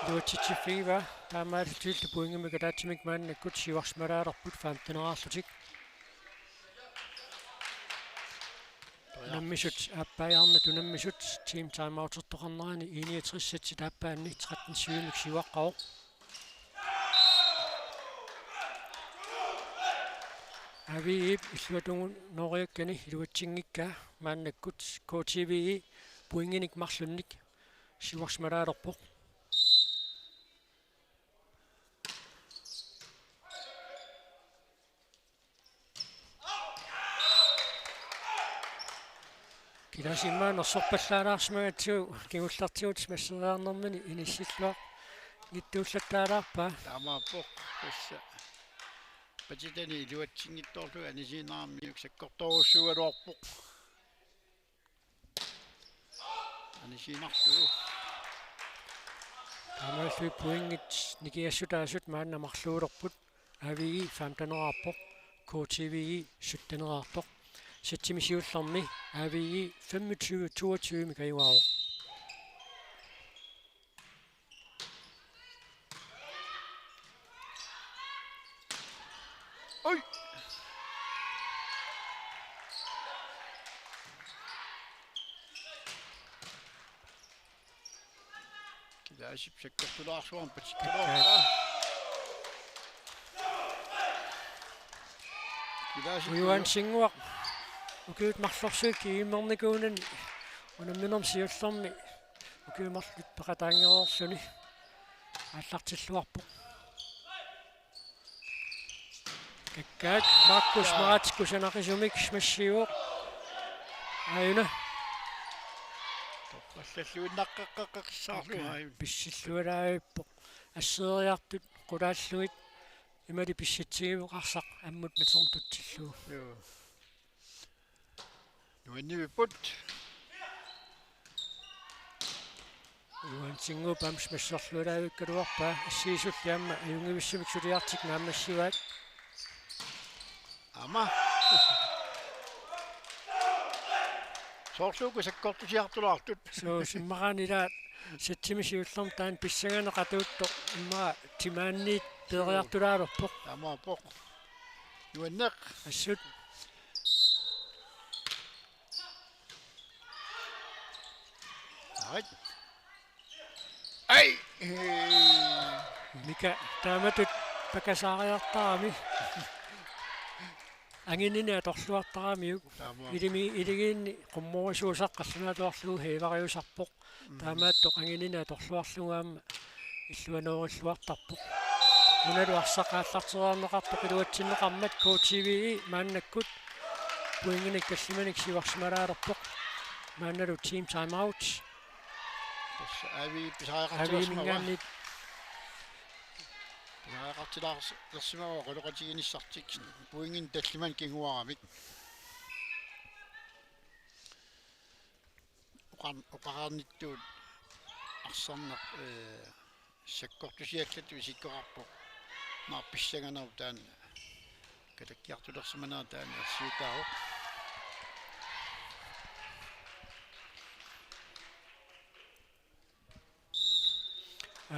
iluatsitsiffigivaa, taamaalillutillu pointimik ataatsimik maannakkut siuarsimalaalerput femteneraarlutik. Unammisut, aappaajaarnata unammisut, team timeoutertoqarnerani I niogtres sætsit aappaanni tretten syvimik siuaqqavoq. Aviip illuatunganooriakkani iluatsinngikkaa maannakkut K T V pointinik marlunnik siuarsimalaalerpoq. Kilaasiimmaa nersorpallaalaarsimagatsigu kingullertigut masseriarnermini inissilluanngitsuullattaalaarpaa. Taamaappoq, tassa. Patitani iluatsinngitsoorlugu anisiinnaramiuk sakkortoorujussuugaluarpoq. Anisiinnarlugu. Taamaalilluni pointit nikingassutaasut maanna marluulerput. Aviit femteneraarpoq, K T V sytteneraartoq. Sætsimi siullermi Aviit femogtyve toogtyvemik ajugaavoq. Oj! Laasip sakkortulaarsuarmik patikkaluarpaa. Kilaasip Ujuan Singuaq. Ukiut marlorsuit kiimmernikuunani unamminermi siullermi ukiut marluk peqataanngereerluni aallartilluarpoq. Kakkaak Markus Maratsi kusanaqisumik smashiuvoq. Aajuna. Torrallalluinnaqqeqqeqqissaarlu aajuna. Pissillualaavippoq. Asseeriartut qulaallugit imali pissitsigivoq arsaq ammut natermut tutsillugu. Joo. Nuannivipput. Ujuan Singuup aamma smasherlualaavikkaluarpaa, assigisulli aamma ajunngivissumik suliartik naammassivaat. Aamma. Soorlu uku sakkortusiartulaartut. Suu, immaqaana ila sættimi siullermi taanna pissanganaq atuuttoq immaqa timaaniit peeriartulaalerpoq. Taamaappoq. Nuanneq. Assut. Ai. Ai. Mika taamatut pakasaariartarami. Anginini atorluartaramiuk. Taamaappoq. Ilimi iligiinni qummorisuusaq qallunaatuarlugu hiivariusarpoq. Mm. Taamaattoq anginini atorluarlugu aamma illuanoorilluartarpoq. Unalu arsaq aallarteriarneqartoq iluatsinneqarmat K T V E maannakkut pointinik tallimanik siuarsimalaalerpoq. Maannalu team timeout. Tassa Avi pisariaqartilersimava. Aviiminngaanniit. Pisariaqartilaars-, lersimava oqaloqatiginissartik pointinik tallimanik kinguaramik. Oqar-, oqarnittut arsarneq, ee, sakkortusiallatut isikkoqarpoq. Maanna pissanganerup taanna. Katakkiartulersimanera taanna ersiutaavoq.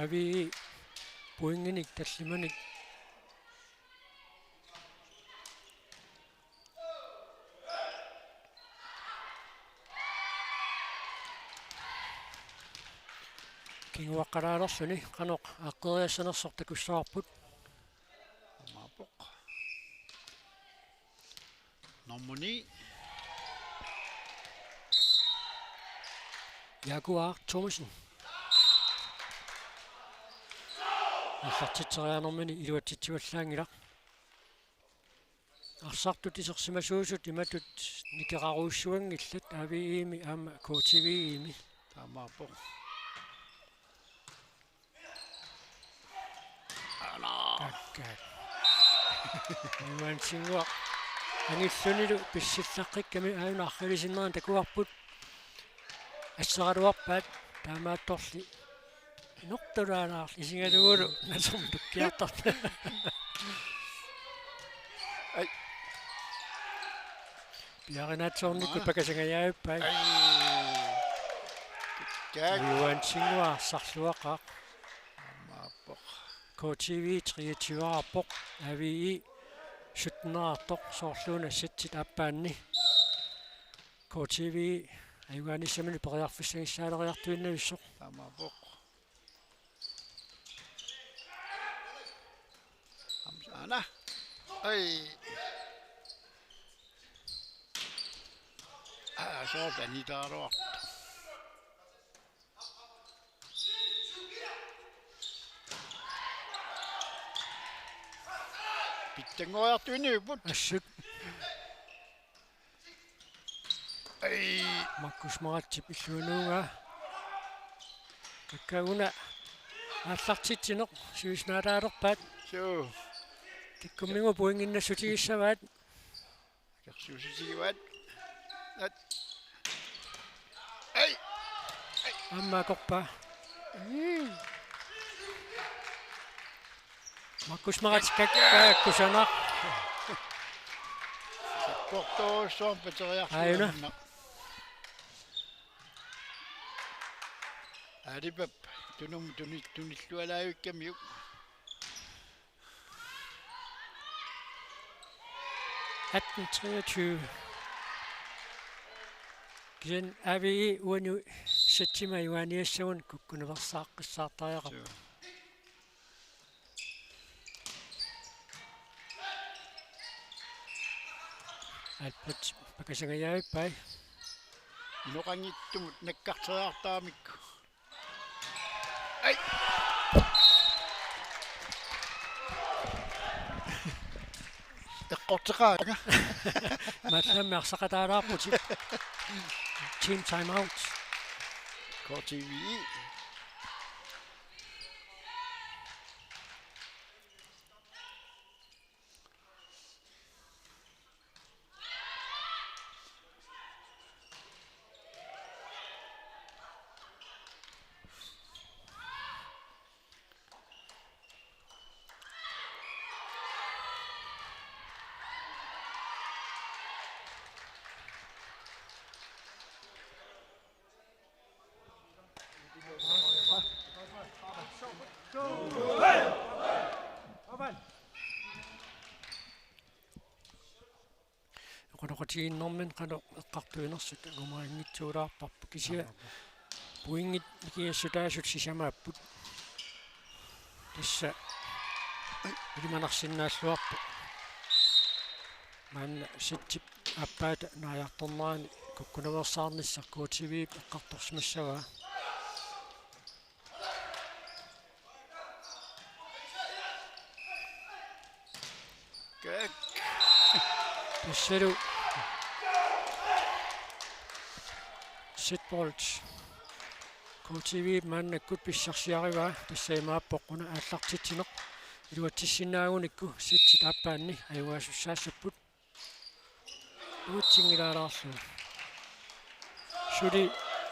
Avi pointinik tallimanik. Kinguaqqalaalerluni qanoq aaqqeriassanersoq takussavarput. Aammaappoq. Nummer ni. Jaguar Thomsen. Aallartitseriarnermini iluatsitsivallaanngilaq. Arsartut isersimasuusut imatut nikerarujussuanngillat Aviimi aamma K T V-imi. Taamaappoq. Ala. Kakkaak. Ujuan Singuaq. Angillunilu pissillaqqikkami aajuna arrilisinnerani takuarput. Asseraluarpaat taamaattorli. Inortulaalaarli isigalugulu natermut tukkiartartoq. Ai. Piarinatsornikkut Aamma. Pakasangajaavippai. Ai. Kakkaak. Ujuan Singuaq arsarluaqaaq. Aammaappoq. K T V treogtyveqarpoq. Avi sytteneqartoq soorluuna sættit aappaanni. K T V ajugaanissamilu periarfissagissaaleriartuinnavissoq. Taamaappoq. Aamma aana. Ai. Aa, soorlu anitaaruartoq. Pitsanngoriartuinnavipput. Assut. Ai. Markus Maratsip illuanuugaa. Kakkaak una aallartitsineq siusinaalaalerpaat. Suu. Kikkummigut pointinnassutigissavaat. Akersuussutigivaat. At. Ai. Aamma akorpaa. Markus Maratsi kakkaak kusanaq. Sakkortoorujussuarmik pateriarlugu. Aajuna. Aamma. Aalipap tunum tuni-, tunillualaavikkamiuk. Atten treogtyve. Kisianni Avi uani Tatsima ajugaaniassagunik kukkuneqassaaqqissaartariaqarpoq. Joo. Albert pakasangajavippai. Inoqanngitsumut nakkarteriartaramikku. Ai. Eqqorteqaanga. Maanna arsaqataalaarputit. Team timeout. K T V. Oqaloqatigiinnermini qanoq eqqartuinersut angumerinngitsuulaarparput, kisianni pointit nikingassutaasut sisamaapput. Tassa ilimanarsinnaalluarpoq. Maanna settip aappaata naajartornerani kukkunaveersaarnissaq K T V-p eqqartorsimassavaa. Gag. Tassalu setbold. K T V maannakkut pissarsiarivaa, tassa imaappoq una aallartitsineq. Iluatsissinnaagunikku settit aappaanni ajugaasussaassapput. Uatsingilaalaarlugu. Suli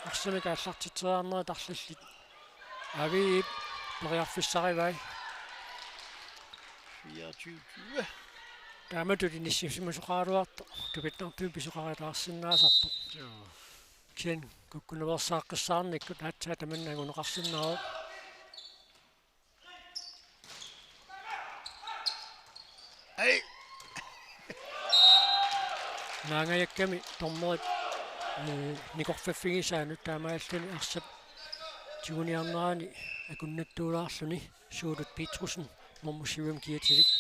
arsamik aallartitseriarnerit arlallit. Aviip periarfissarivai. Fireogtyve tyve. Taamatut inissisimasuqaraluartoq. Tupittartumik pisoqarataarsinnaasarpoq. Joo. Kisianni kukkunaveersaaqqissaarnikkut aatsaat tamanna anguneqarsinnaavoq. Ai. Naangajakkami dommerit, eh, nikorfaffigisaanut taamaalluni arsap tiguniarnerani akunnattuulaarluni Suulut Petrussen nummer syv kiatilik.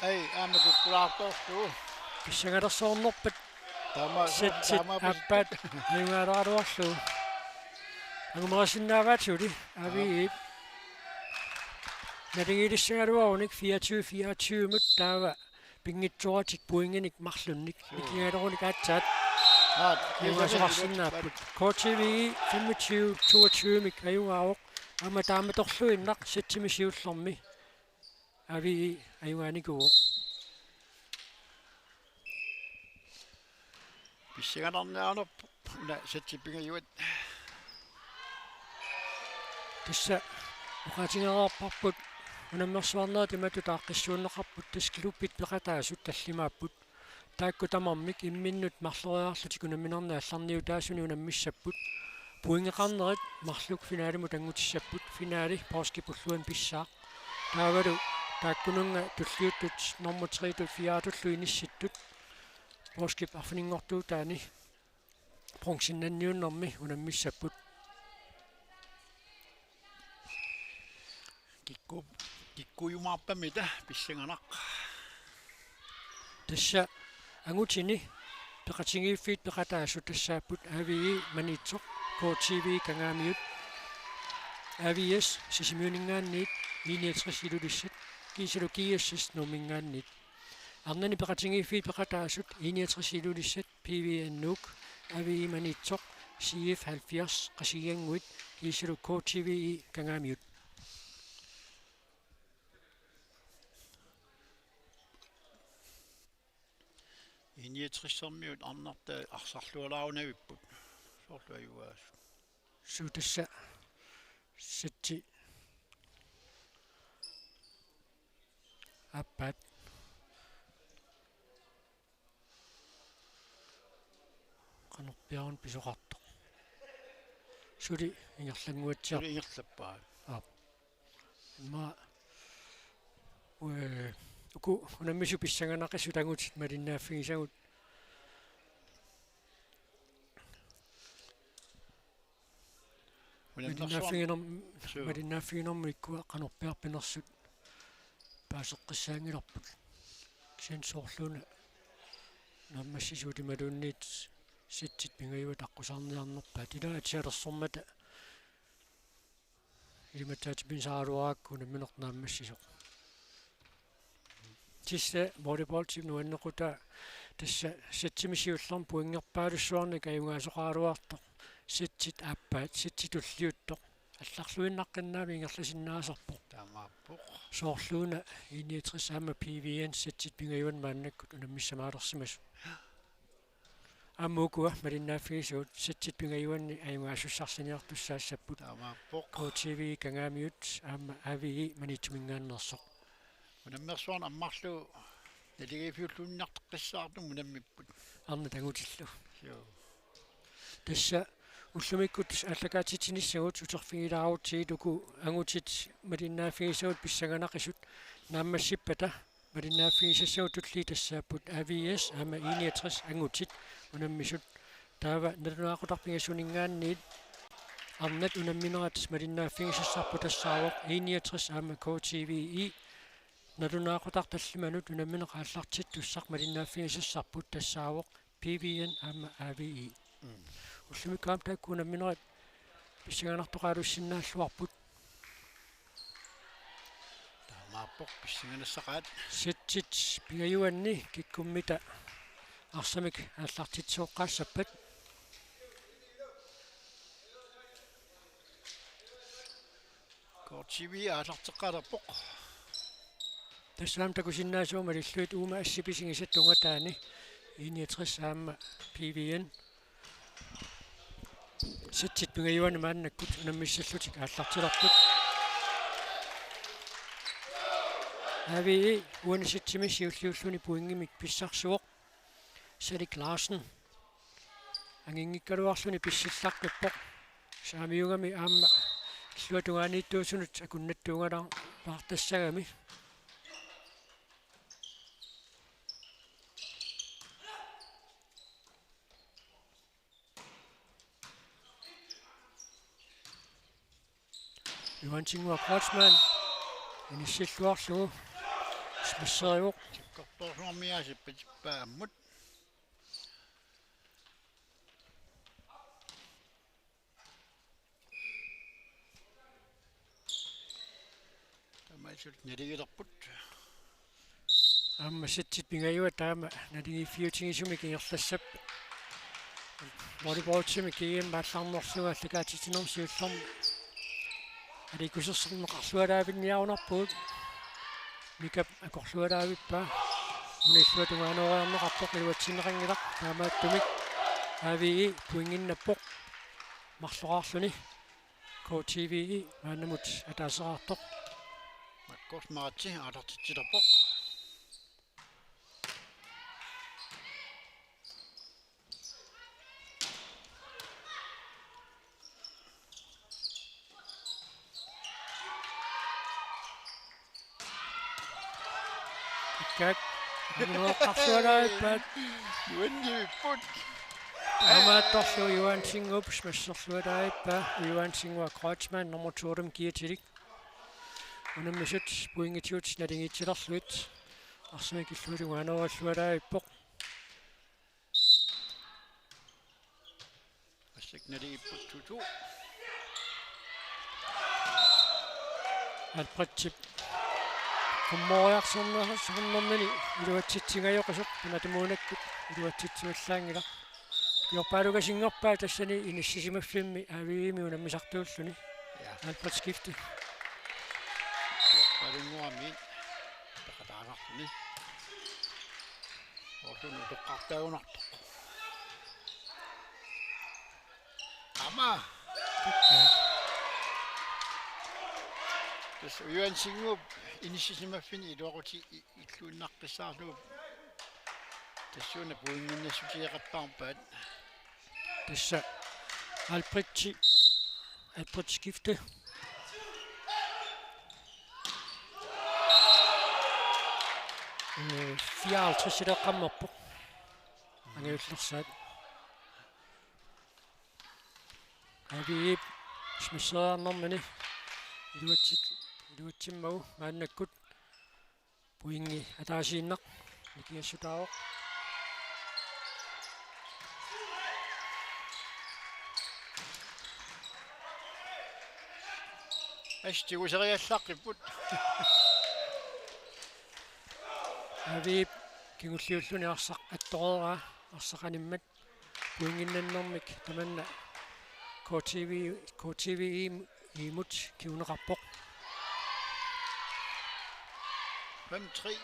Ai, aamma kukkulaartorlugu. Pissangalersoornerpat. Taama, setsit taama pis- aappaat ajugaaleraluarlugu. Angumerisinnaavaat suli, Aviip. Aap. Nalingilissagaluarunik fireogtyve fireogtyve-mut taava pinngitsooratik pointinik marlunnik. Joo. Nikingalerunik aatsaat. Aap, ajugaasoqarsinnaapput. K T V femogtyve toogtyve-mik ajugaavoq. Aamma taamatorluinnaq setsimik siullermi Avii ajugaanikuuvoq. Pissanganarniarnerpoq una setsi pingajuat. Tassa oqaatigereerparput unammersuarnerit imatut aaqqissuunneqarput, tassa klubbit peqataasut tallimaapput. Taakku tamarmik imminnut marloriarlutik unamminarnit aallarniutaasuni unammissapput. Pointeqarnerit marluk finalimut anngutissapput. Finali poorskip ulluanut pissaaq. Taavalu taakkununnga tulliuttut nummer tre-tut fire-tullu inissittut poorskip arfininngortuutaani bronzennanniunnermi unammissapput. Kikku-, kikkujumaarpamita pissanganaq. Tassa angutini peqatigiiffiit peqataasut tassaapput Avii Maniitsoq, K T V Kangaamiut, A V S Sisimiuninngaanniit, I niogtres Ilulissat, kiisalu G S S Nuumminngaanniit. Arnani peqatigiiffiit peqataasut I niogtres Ilulissat, P V N Nuuk, Avii Maniitsoq, C F halvfjerds Qasigiannguit, kiisalu K T V Kangaamiut. I niogtres-ermiut arnartaat arsarluaraarunavipput. Soorlu ajugaasut. Suu, tassa setsi aappaat. Qanorpiaruna pisoqartoq. Suli ingerlannguatsiarpoq. Suli ingerlappaa. Aap. Immaqa, eh, Uku unammisut pissanganaqisut angutit malinnaaffigisagut. Unammersuarn-, malinnaaffiginerm-, suu, malinnaaffiginermut ikkua qanorpiaq pinersut paaseqqissaanngilarput. Kisianni soorluuna naammassisuut imaluunniit settit pingajuat aqqusaarniarnerpaat. Ila atisalersormata ilimatsaatipinsaaraluarakku unammineq naammassisoq. Tassa volleyballtip nuannequtaa tassa settimi siullermi pointerpaalussuarnik ajugaasoqaraluartoq. Settit aappaat, setti tulliuttoq. Allarluinnaqqinnaamik ingerlasinnaasarpoq. Taamaappoq. Soorluuna I niogtres aamma P V N settit pingajuanni maannakkut unammissamaalersimasut. Aamma ukua malinnaaffigisavut settit pingajuanni ajugaasussarsiortussaassapput. Taamaappoq. K T V Kangaamiut aamma A V E Maniitsuminngaanneersoq. Unammersuarneq ammarlugu naligiiffiulluinnartoqqissaartumik unammipput. Arnat angutillu. Joo. Tassa ullumikkut aallakaatitsinissagut uterfigilaarutsigit uku angutit malinnaaffigisagut pissanganaqisut naammassippata malinnaaffigisassagutulli tassaapput A V S aamma I niogtres angutit unammisut. Taava nalunaaqutaq pingasuninngaanniit arnat unamminerat malinnaaffigisassarput tassaavoq I niogtres aamma K T V E. Nalunaaqutaq tallimanut unammineq aallartittussaq malinnaaffigisassarput tassaavoq P V N aamma A V E. Mm. Ullumikkut aamma taakku unamminerat pissanganartoqalussinnaalluarput. Taamaappoq pissanganassaqaat. Settit pingajuanni kikkummita arsamik aallartitsooqqaassappat. K T V aallarteqqalerpoq. Tassa aamma takusinnaasavut malillugu uuma assip isigisat tungataani I niogtres aamma P V N. Settit pingajuanni maannakkut unammissallutik aallartilerput. A V E uani settimi siulliulluni pointimik pissarsivoq. Salik Larsen anginngikkaluarluni pissillartippoq. Saamiugami aamma illuatungaaniittuusunut akunnattuungalaartassagami. Johan Tingua Kreutzmann inissilluarlugu smasserivoq. Tikkortoorsuarmiaasippatippaamut. Taamaasilluni naligilerput. Aamma settit pingajuat taama naligiiffiutigisumik ingerlassappat. Volleyballtimi G M aallarnerlugu aallakaatitsinermi siullermi aliikkusersorneqarlualaavinniarunarpugut. Mikap akorlualaavippaa. Una illuatungaanooriarneqarpoq iluatsinneqanngilaq, taamaattumik A V E pointinnappoq. Marloraarluni K T V E maannamut ataaseraartoq. Makkos Maratsi aallartitsilerpoq. Ikkaat. Amunuoqqarsualaarippaat. Nuannivipput. Taamaattorlu Johan Tingup smasserlualaarippaa, Johan Tingua Kreutzmann nummer to-mi kiatilik. Unammisut pointigut naligiitsilerlugit arsamik illuatungaanoorullaarivoq. Massakkut naligiipput to to. Albrechtip qummooriarsornersoq iluatsitsigajoqisoq, tamatumuunakkut iluatsitsivallaanngilaq. Ukiorpaalukasinngorpaa tassani inissisimaffimmi A V E-mi unammisartuulluni. Ja. Albrecht skifte. Ukiorpaalunnguami peqataasarluni. Ortun utoqqartaagunartoq. Aamma. Tassa Johan Tingup inissisimaffinni iluaquti- illuinnaqqissaarlugu tassuuna pointinnassuteqattaarpaat. Tassa Albrecht, Albrecht skifte. Ee, fireoghalvtreds ileqqammerpoq. Angajullersaat. A V E-p smasseriarnermini iluatsit-, iluatsimmagu maannakkut pointi ataasiinnaq nikingassutaavoq. Asti tiguseriallaqqipput. A V E-p kingulliulluni arsaq attoreeraa, arsaq animmat pointinnannermik tamanna K T V, K T V E-mut kinguneqarpoq. Fem tre.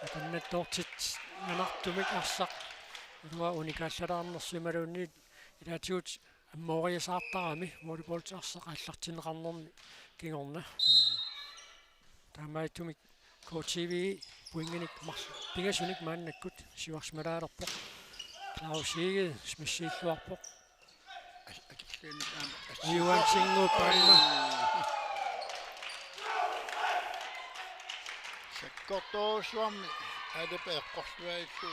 Akannattoorsitsinanartumik arsaq. Uanga unikaallalaarnersoq imaluunniit ilaatigut ammooriasaartarami volleyball arsaq aallartinneqarnermi kingorna. Taamaattumik K T V pointinik mar-, pingasunik maannakkut siuarsimalaalerpoq. Claus Egede smassiilluarpoq. As-, as-, as-, Johan Singo Palma. Sakkortoorujussuarmik Alepa eqqorluaillu.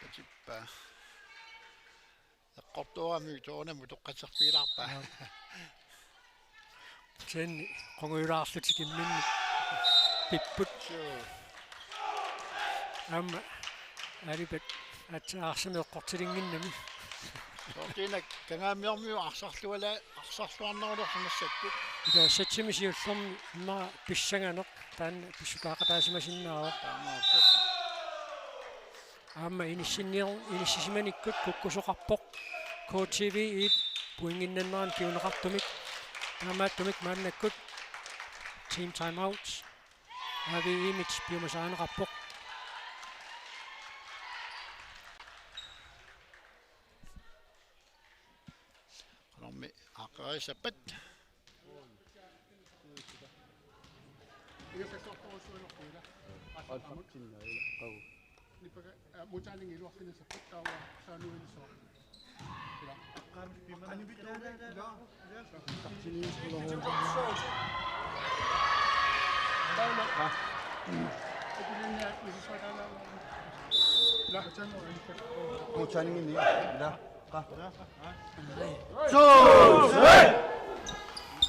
Patippaa. Eqqortoorami toornamut utoqqatserfigilaarpaa. Aap. Sen qungujulaarlutik imminnut pipput. Suu. Aamma Alipat aatsaat arsaq eqqortilinnginnami. Soorlu una Kangaamiormiut arsarluala-, arsarluarnerulersoq massakkut. Ila satsimi siullermi immaqa pissanganeq taanna pissutaaqataasimasinnaavoq. Taamaappoq. Aamma inissinnior-, inissisimanikkut kukkusoqarpoq K T V E-p pointinnannerani kinguneqartumik. Taamaattumik maannakkut team timeout. A V E-mit piumasarineqarpoq. Qanormi aaqqerisappat.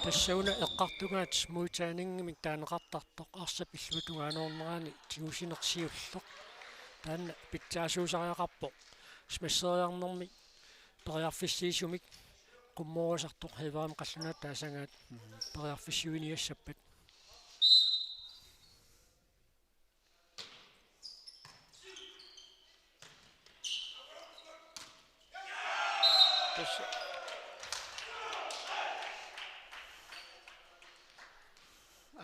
Tassa una eqqartugaat Muitaaningimik taaneqartartoq arsap illuatungaanoornerani tigusineq siulleq. Taanna pitsaasuusariaqarpoq. Smasseriarnermik periarfissiisumik qummoorasartoq Heiverimi qallunaat taasagaat periarfissiuiniassappat. Tassa.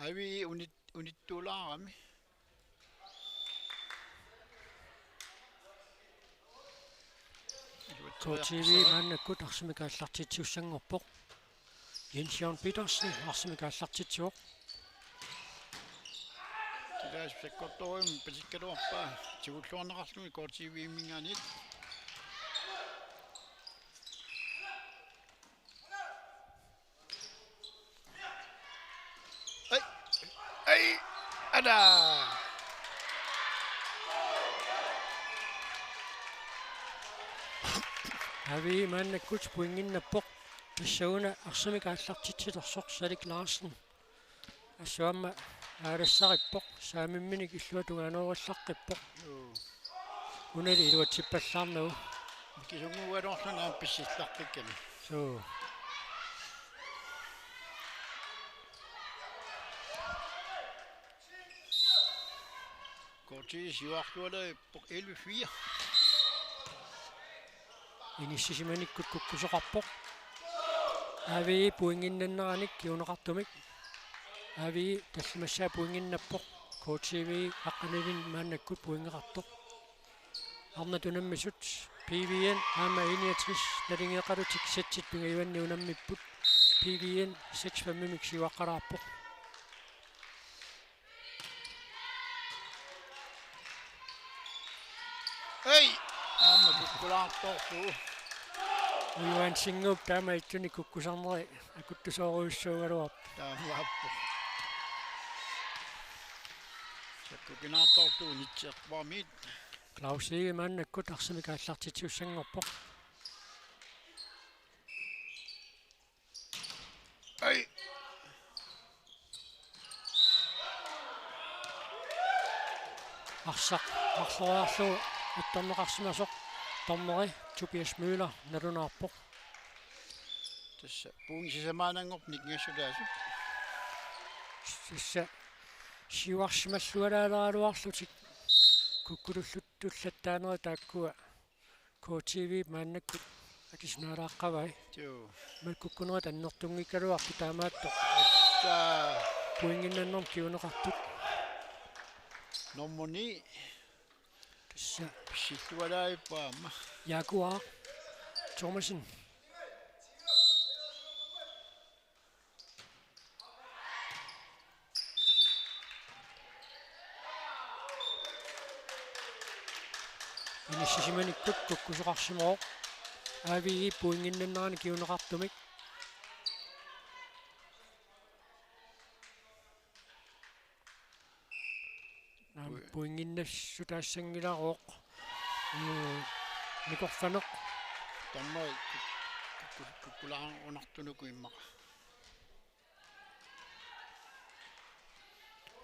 A V E unit-, unittuulaarami. K T V maannakkut arsamik aallartitsissanngorpoq. Jens Jørgen Petersen arsamik aallartitsivoq. Kilaas sakkortoorujussuarmik pasikkaluarpaa tigulluarneqarluni K T V-minngaanniit. Ai. Ai. Ada. A V E maannakkut pointinnappoq. Tassa una arsamik aallartitsilersoq Salik Larsen. Assut aamma aalassarippoq, saamimminik illuatungaanoorullaqqippoq. Joo. Unali iluatsippallaarnagu. Kisunnguugaluarluni aamma pissillaqqikkami. Suu. K T V siuarlualerpoq elleve fire. Inissisimanikkut kukkusoqarpoq. A V E pointinnanneranik kinguneqartumik. A V E tallimassaa pointinnappoq. K T V aqqanilinnik maannakkut pointeqartoq. Arnat unammisut P V N aamma enogtres naligeeqalutik setsit pingajuanni unammipput. P V N seks fem-imik siuaqqalaarpoq. Ei! Aamma kukku. Laartorlu. Ujuan Singup taama ittunik kukkusarneri akuttusoorujussuugaluarput. Taamaappoq. Sakkukinaartorlu unitseqquarmiit. Claus Egede maannakkut arsamik aallartitsisussanngorpoq. Ai. Arsaq marloriarlugu attorneqarsimasoq dommeri Tobias Møller nalunaarpoq. Tassa puugi sisamaananngorpoq nikingassutaasut. Tassa siuarsimallualaaleraluarlutik kukkululluttut tullattaaneri taakkua K T V maannakkut akisunaalaaqqavai. Joo. Makkukkunerit annertunngikkaluartut taamaattoq. Assa. Pointinnannermik kinguneqartut. Nummer ni. Tassa. Pissillualaarpoq aamma. Jaguar Thomasen. Inissisimanikkut kukkusoqarsimavoq. A V I pointinnannerani kinguneqartumik. Naam, pui- pointinnassutassanngilaq. Mm, nikorfaneq. Taamai kuk-, kuk-, kuk-, kukkulaarunartunuku immaqa.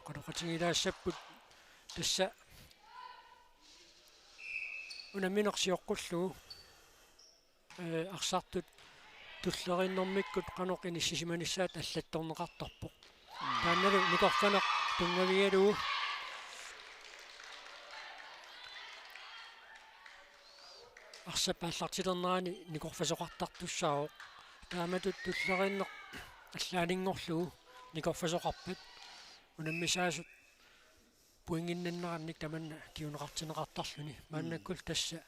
Qanoqatigilaassapput tassa unammineq sioqqullugu. Ee, arsartut tulleriinnermikkut qanoq inissisimanissaat allattorneqartarpoq. Mm. Taannalu nikorfaneq tunngavigalugu arsap aallartilernerani nikorfasoqartartussaavoq. Taamatut tulleriinneq allaaninngorlugu nikorfasoqarpat unammisaasut pointinnannerannik tamanna kinguneqartinneqartarluni. Mm. Maannakkut tassa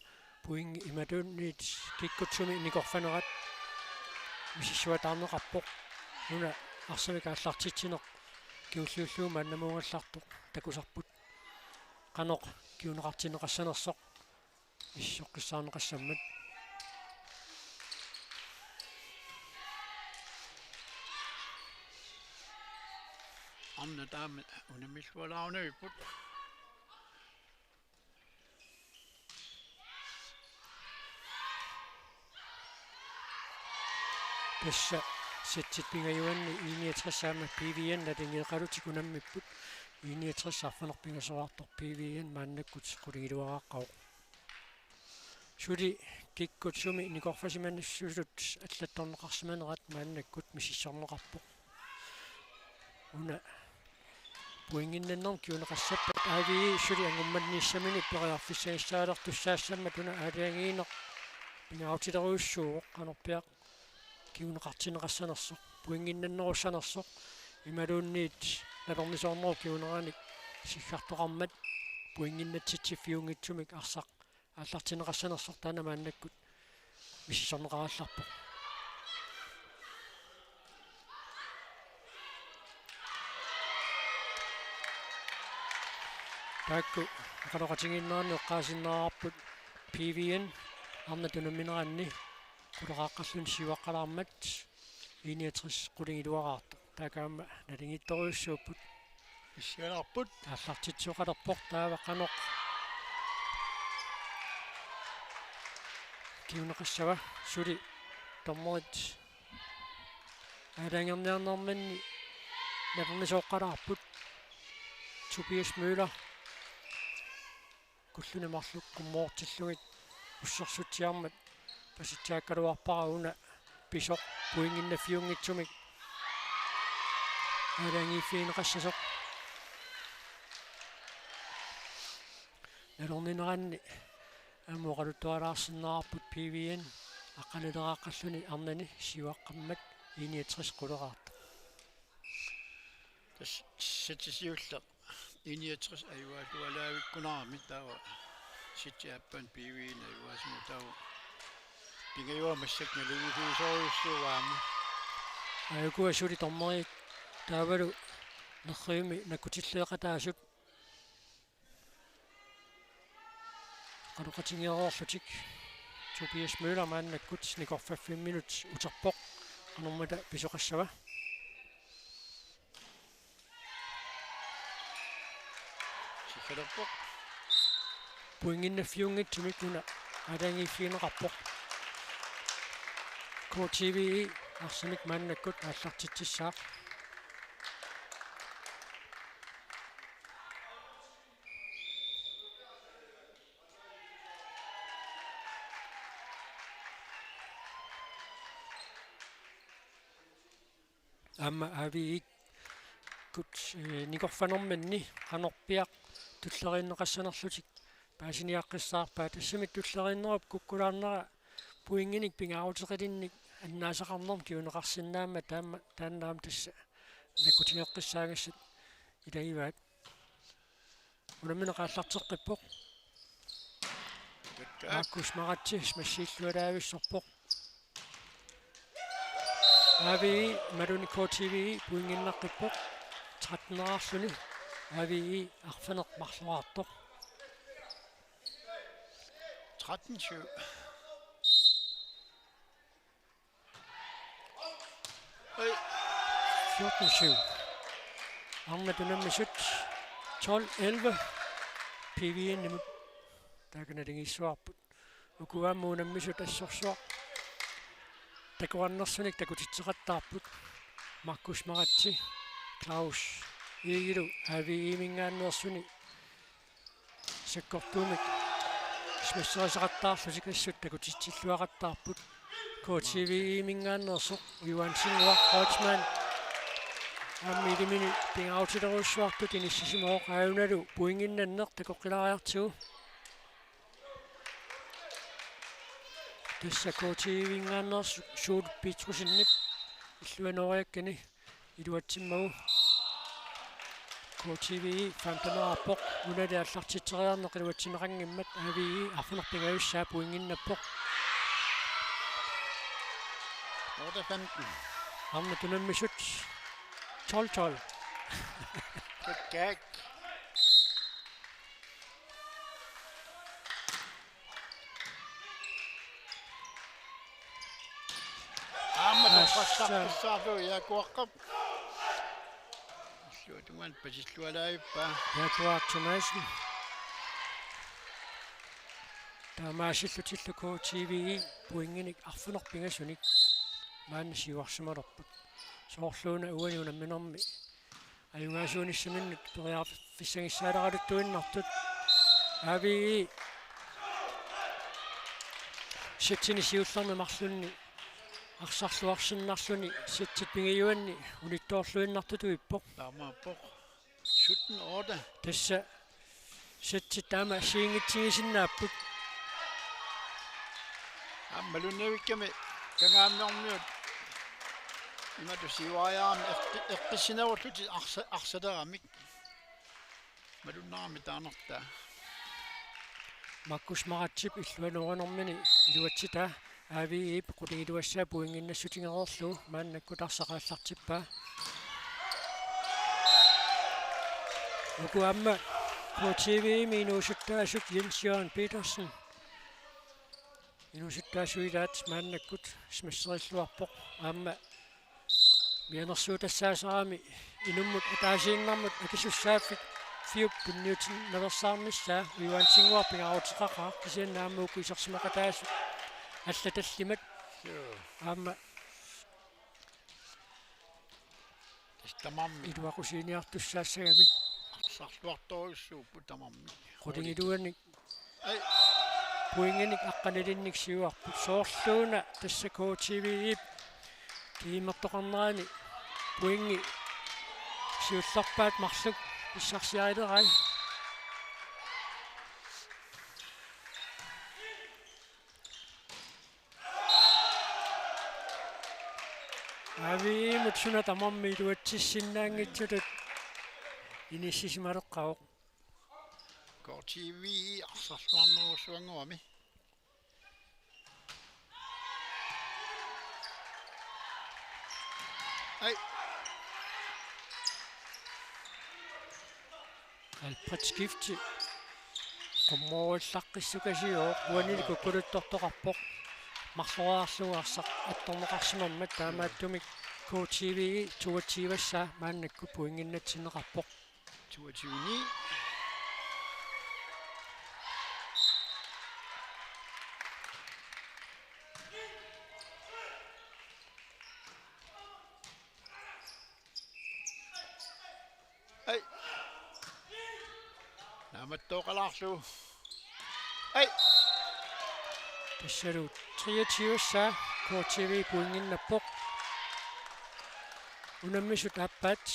pointit imaluunniit kikkutsumi nikorfanerat misissuataarneqarpoq. Una arsamik aallartitsineq kingulliullugu maannamuugallartoq takusarput. Qanoq kinguneqartinneqassanersoq misissoqqissaarneqassammat. Arnat taama unammilluarunarput. Tassa setsit pingajuanni I niogtres aamma P V N naligeeqalutik unammipput. I niogtres arfineq-pingasoraartoq P V N maannakkut qulingiluaraaqqavoq. Suli kikkutsumi nikorfasimanissutut allattorneqarsimanerat maannakkut misissorneqarpoq. Una pointinnannermik kinguneqassappat A V I suli angummaniissaminut periarfissagissaalertussaassammat una aalajangiineq pingaarutilerujussuuvoq qanorpiaq kinguneqartinneqassanersoq, pointinnannerussanersoq, imaluunniit nalornisoornerup kinguneranik siggartoqarmat pointinnatitsiffiunngitsumik arsaq aallartinneqassanersoq taanna maannakkut misissorneqarallarpoq. Taakku oqaloqatigiinneranni eqqaasinnaavarput P V N arnat unammineranni quleqaaqqalluni siuaqqalaarmat I niogtres qulingiluaraartoq. Taakku aamma naligiittorujussuupput. Issialaarput. Aallartitsisoqalerpoq taava qanoq kinguneqassava suli dommerit aalajangerniarnerminni nalornisooqqalaarput. Tobias Møller. Kulluni marluk qummoortillugit ussersutsiarmat pasitsaakkaluarpara una pisoq pointinnaffiunngitsumik aalajangiiffigineqassasoq. Nalornineranni aamma oqaluttualaarsinnaavarput P V N aqqanileraaqqalluni arnani siuaqqammat I niogtres quleqaartoq. Tassa setsi siulleq I niogtres ajugaasualaavikkunarami taava setsi aappaa P V N ajugaasumut taava pingajuat massakkut naligiiffigisorujussuuvoq aamma. Aajuku suli dommerit taavalu nerrivimmi nakkutilleeqataasut oqaloqatigeereerlutik. Tobias Møller maannakkut nikorfaffimminut uterpoq. Qanormita pisoqassava? Sikkalerpoq. Pointinnaffiunngitsumik una aalajangiiffigineqarpoq. K T V E arsamik maannakkut aallartitsissaaq. Aamma A V E-kkut, eh, nikorfanerminni qanorpiaq tulleriinneqassanerlutik paasiniaqqissaarpaat. Tassami tulleriinnerup kukkulaarnera pointinik pingaaruteqalinnik annaasaqarnermut kinguneqarsinnaammat taama-, taanna aamma tassa nakkutigeqqissaagassat ilagivaat. Unammineq aallarteqqippoq. Markus Maratse smashiillualaavissorpoq. A V E, imaluunniit K T V E pointinnaqqippoq. Tretten-erarluni A V E arfineq-marloraartoq. Tretten syv. Fjorten syv. Arnat unammisut tolv elleve. P V N-imut taakanalingiissuarput. Uku aamma unammisut assorsuaq takuarnersunik takutitseqattaarput. Markus Maratse, Claus Egelund, A V E-minngaanneersuni sakkortuumik smasserisaqattaarlutik assut takutitsilluaqattaarput. K T V E-minngaanneersoq Johan Singua Kreutzmann aamma ilimini pingaarutilerujussuartut inissisimavoq, aajunalu pointinnanneq takoqqilaariartigu. Tassa K T V-minngaanneersoq Suul Petrussenip illuanoriakkani iluatsimmagu. K T V E femten-erarpoq, unali aallartitseriarneq iluatsinneqanngimmat. A V E arfineq-pingajussaa pointinnappoq. Otte femten. Arnat unammisut tolv tolv. Good gag. Aamma tassa toqqallaqqissaarlugu Jaaku Aqqap. Illuatungaanut pasillualaavippaa. Jaaku Aqqap Thomassen. Taamaasillutillu K T V E pointinik arfineq-pingasunik maanna siuarsimalerput. Soorluuna uani unamminermi ajugaasuunissaminnut periarfissagissaaleraluttuinnartut. A V E sættini siullermi marlunni arsarluarsinnarluni sættit pingajuanni unittoorluinnartutut ippoq. Taamaappoq. Sytten otte. Tassa sættit taama assigiinngitsigisinnaapput. Aamma malunnavikkami Kangaamiormiut imatut siuariarami eqqi-, eqqissinerullutik arsa-, arsaleramik. Malunnarami taanartaa. Markus Maratsip illuanorinermini iluatsitaa A V E-p qulingiluassaa pointinnassutigereerlugu maannakkut arsaq aallartippaa. Uku aamma K T V-mi inuusuttaasut Jens Jørgen Petersen. Inuusuttaasut ilaat maannakkut smasserilluarpoq. Aamma mianersuutassaasarami inummut ataasiinnarmut akisussaaffik fiup tunniutinnaveersaarnissaa. Ujuansinguaq pingaaruteqaqaaq, kisianni aamma uku isersimaqataasut allat tallimat. Joo. Aamma tassa tamarmik iluaqusiiniartussaassagamik. Arsarluartorujussuupput tamarmik. Qulingiluanik. Ai. Pointinik aqqanilinnik siuarput. Soorluuna tassa K T V-p tiimertoqarnerani pointit siullerpaat marluk pissarsiarilerai. A V E-mut suna tamarmi iluatsissinnaanngitsutut inissisimaleqqavoq. K T V arsarluarnerujussuanngorami. Ai. Alfred Skifte. Qummoorullaqqissukasioq, uanili Aamma. Kukkuluttortoqarpoq. marloriarlugu arsaq attorneqarsimammat, taamaattumik K T V toogtyve-ssaa maannakkut pointinnatsinneqarpoq. Toogtyve ni. Ai. Naammattooqalaarlugu. Ai. Tassalu treogtyve-ssaa K T V pointinnappoq. Unammisut aappaat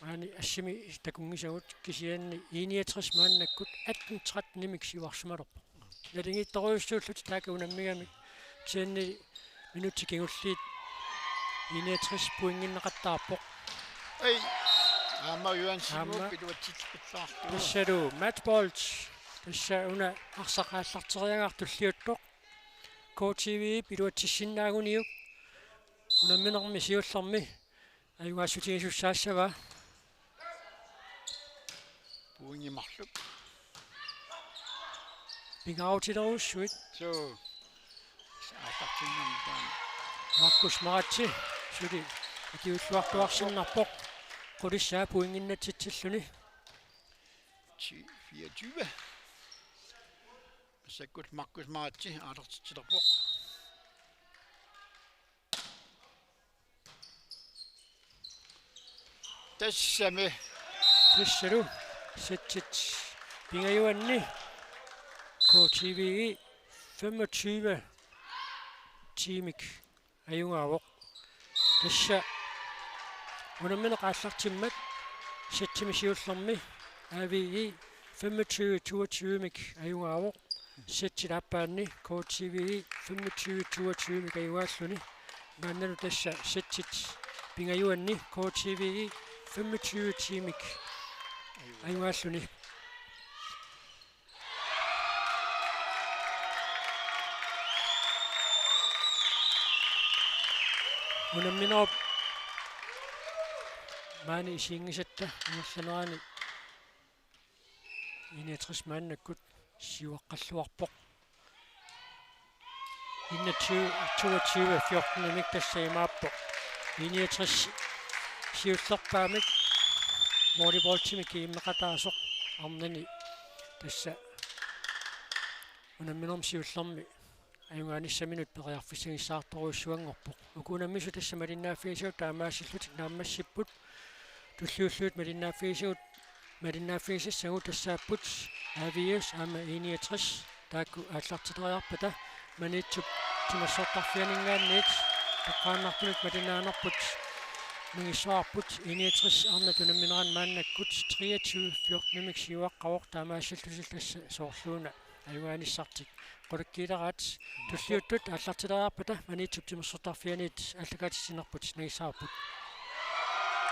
maani assimi takunngisagut, kisianni I niogtres maannakkut atten tretten-imik siuarsimalerpoq. Naligiittorujussuullutik taakku unammigamik, kisianni minutsit kingulliit I niogtres pointinneqattaarpoq. Ai, aamma Johan Simon. Aamma. Piluatsitseqattaarlugu. Tassalu matchbold. Tassa una arsaq aallarteriagaa tulliuttoq. K T V-p iluatsissinnaaguniuk unamminermi siullermi ajugaassutigisussaassagaa. Pointit marluk. Pingaarutilerujussuit. Suu. Aallartinnarmi taanna. Markus Maratse suli ikiulluartuarsinnarpoq. Qulissaa pointinnatsitsilluni. Ti fireogtyve. Massakkut Markus Maratse aallartitsilerpoq. Tassami. Tassalu settit pingajuanni K T V femogtyve-tiimik ajugaavoq. Tassa unammineq aallartimmat settimi siullermi A V I femogtyve toogtyve-mik ajugaavoq. Settit aappaanni K T V femogtyve toogtyve-mik ajugaalluni. Maannalu tassa settit pingajuanni K T V femogtyve-tiimik ajugaalluni. Unamminerup maani isiginngisatta ingerlanerani I niogtres maannakkut siuaqqalluarpoq. Enogtyve toogtyve fjorten-imik tassa imaappoq. I niogtres siullerpaamik volleyballtimik kiimmeqataasoq arnani tassa unamminermi siullermi ajugaanissaminut periarfissagissaartorujussuanngorpoq. Uku unammisut tassa malinnaaffigisagut taamaasillutik naammassipput. Tulliullugit malinnaaffigisagut, malinnaaffigisassagut tassaapput A V S aamma I niogtres. Taakku aallartileriarpata Maniitsup timersortarfianinngaanniit toqqaannartunut malinnaanerput nangissavarput. I niogtres arnat unammineranni maannakkut treogtyve fjorten-imik siuaqqavoq, taamaasillutik tassa soorluuna ajugaanissartik qulakkiileraat. Tulliuttut aallartileriarpata Maniitsup timersortarfianiit aallakaatitsinerput nangissavarput.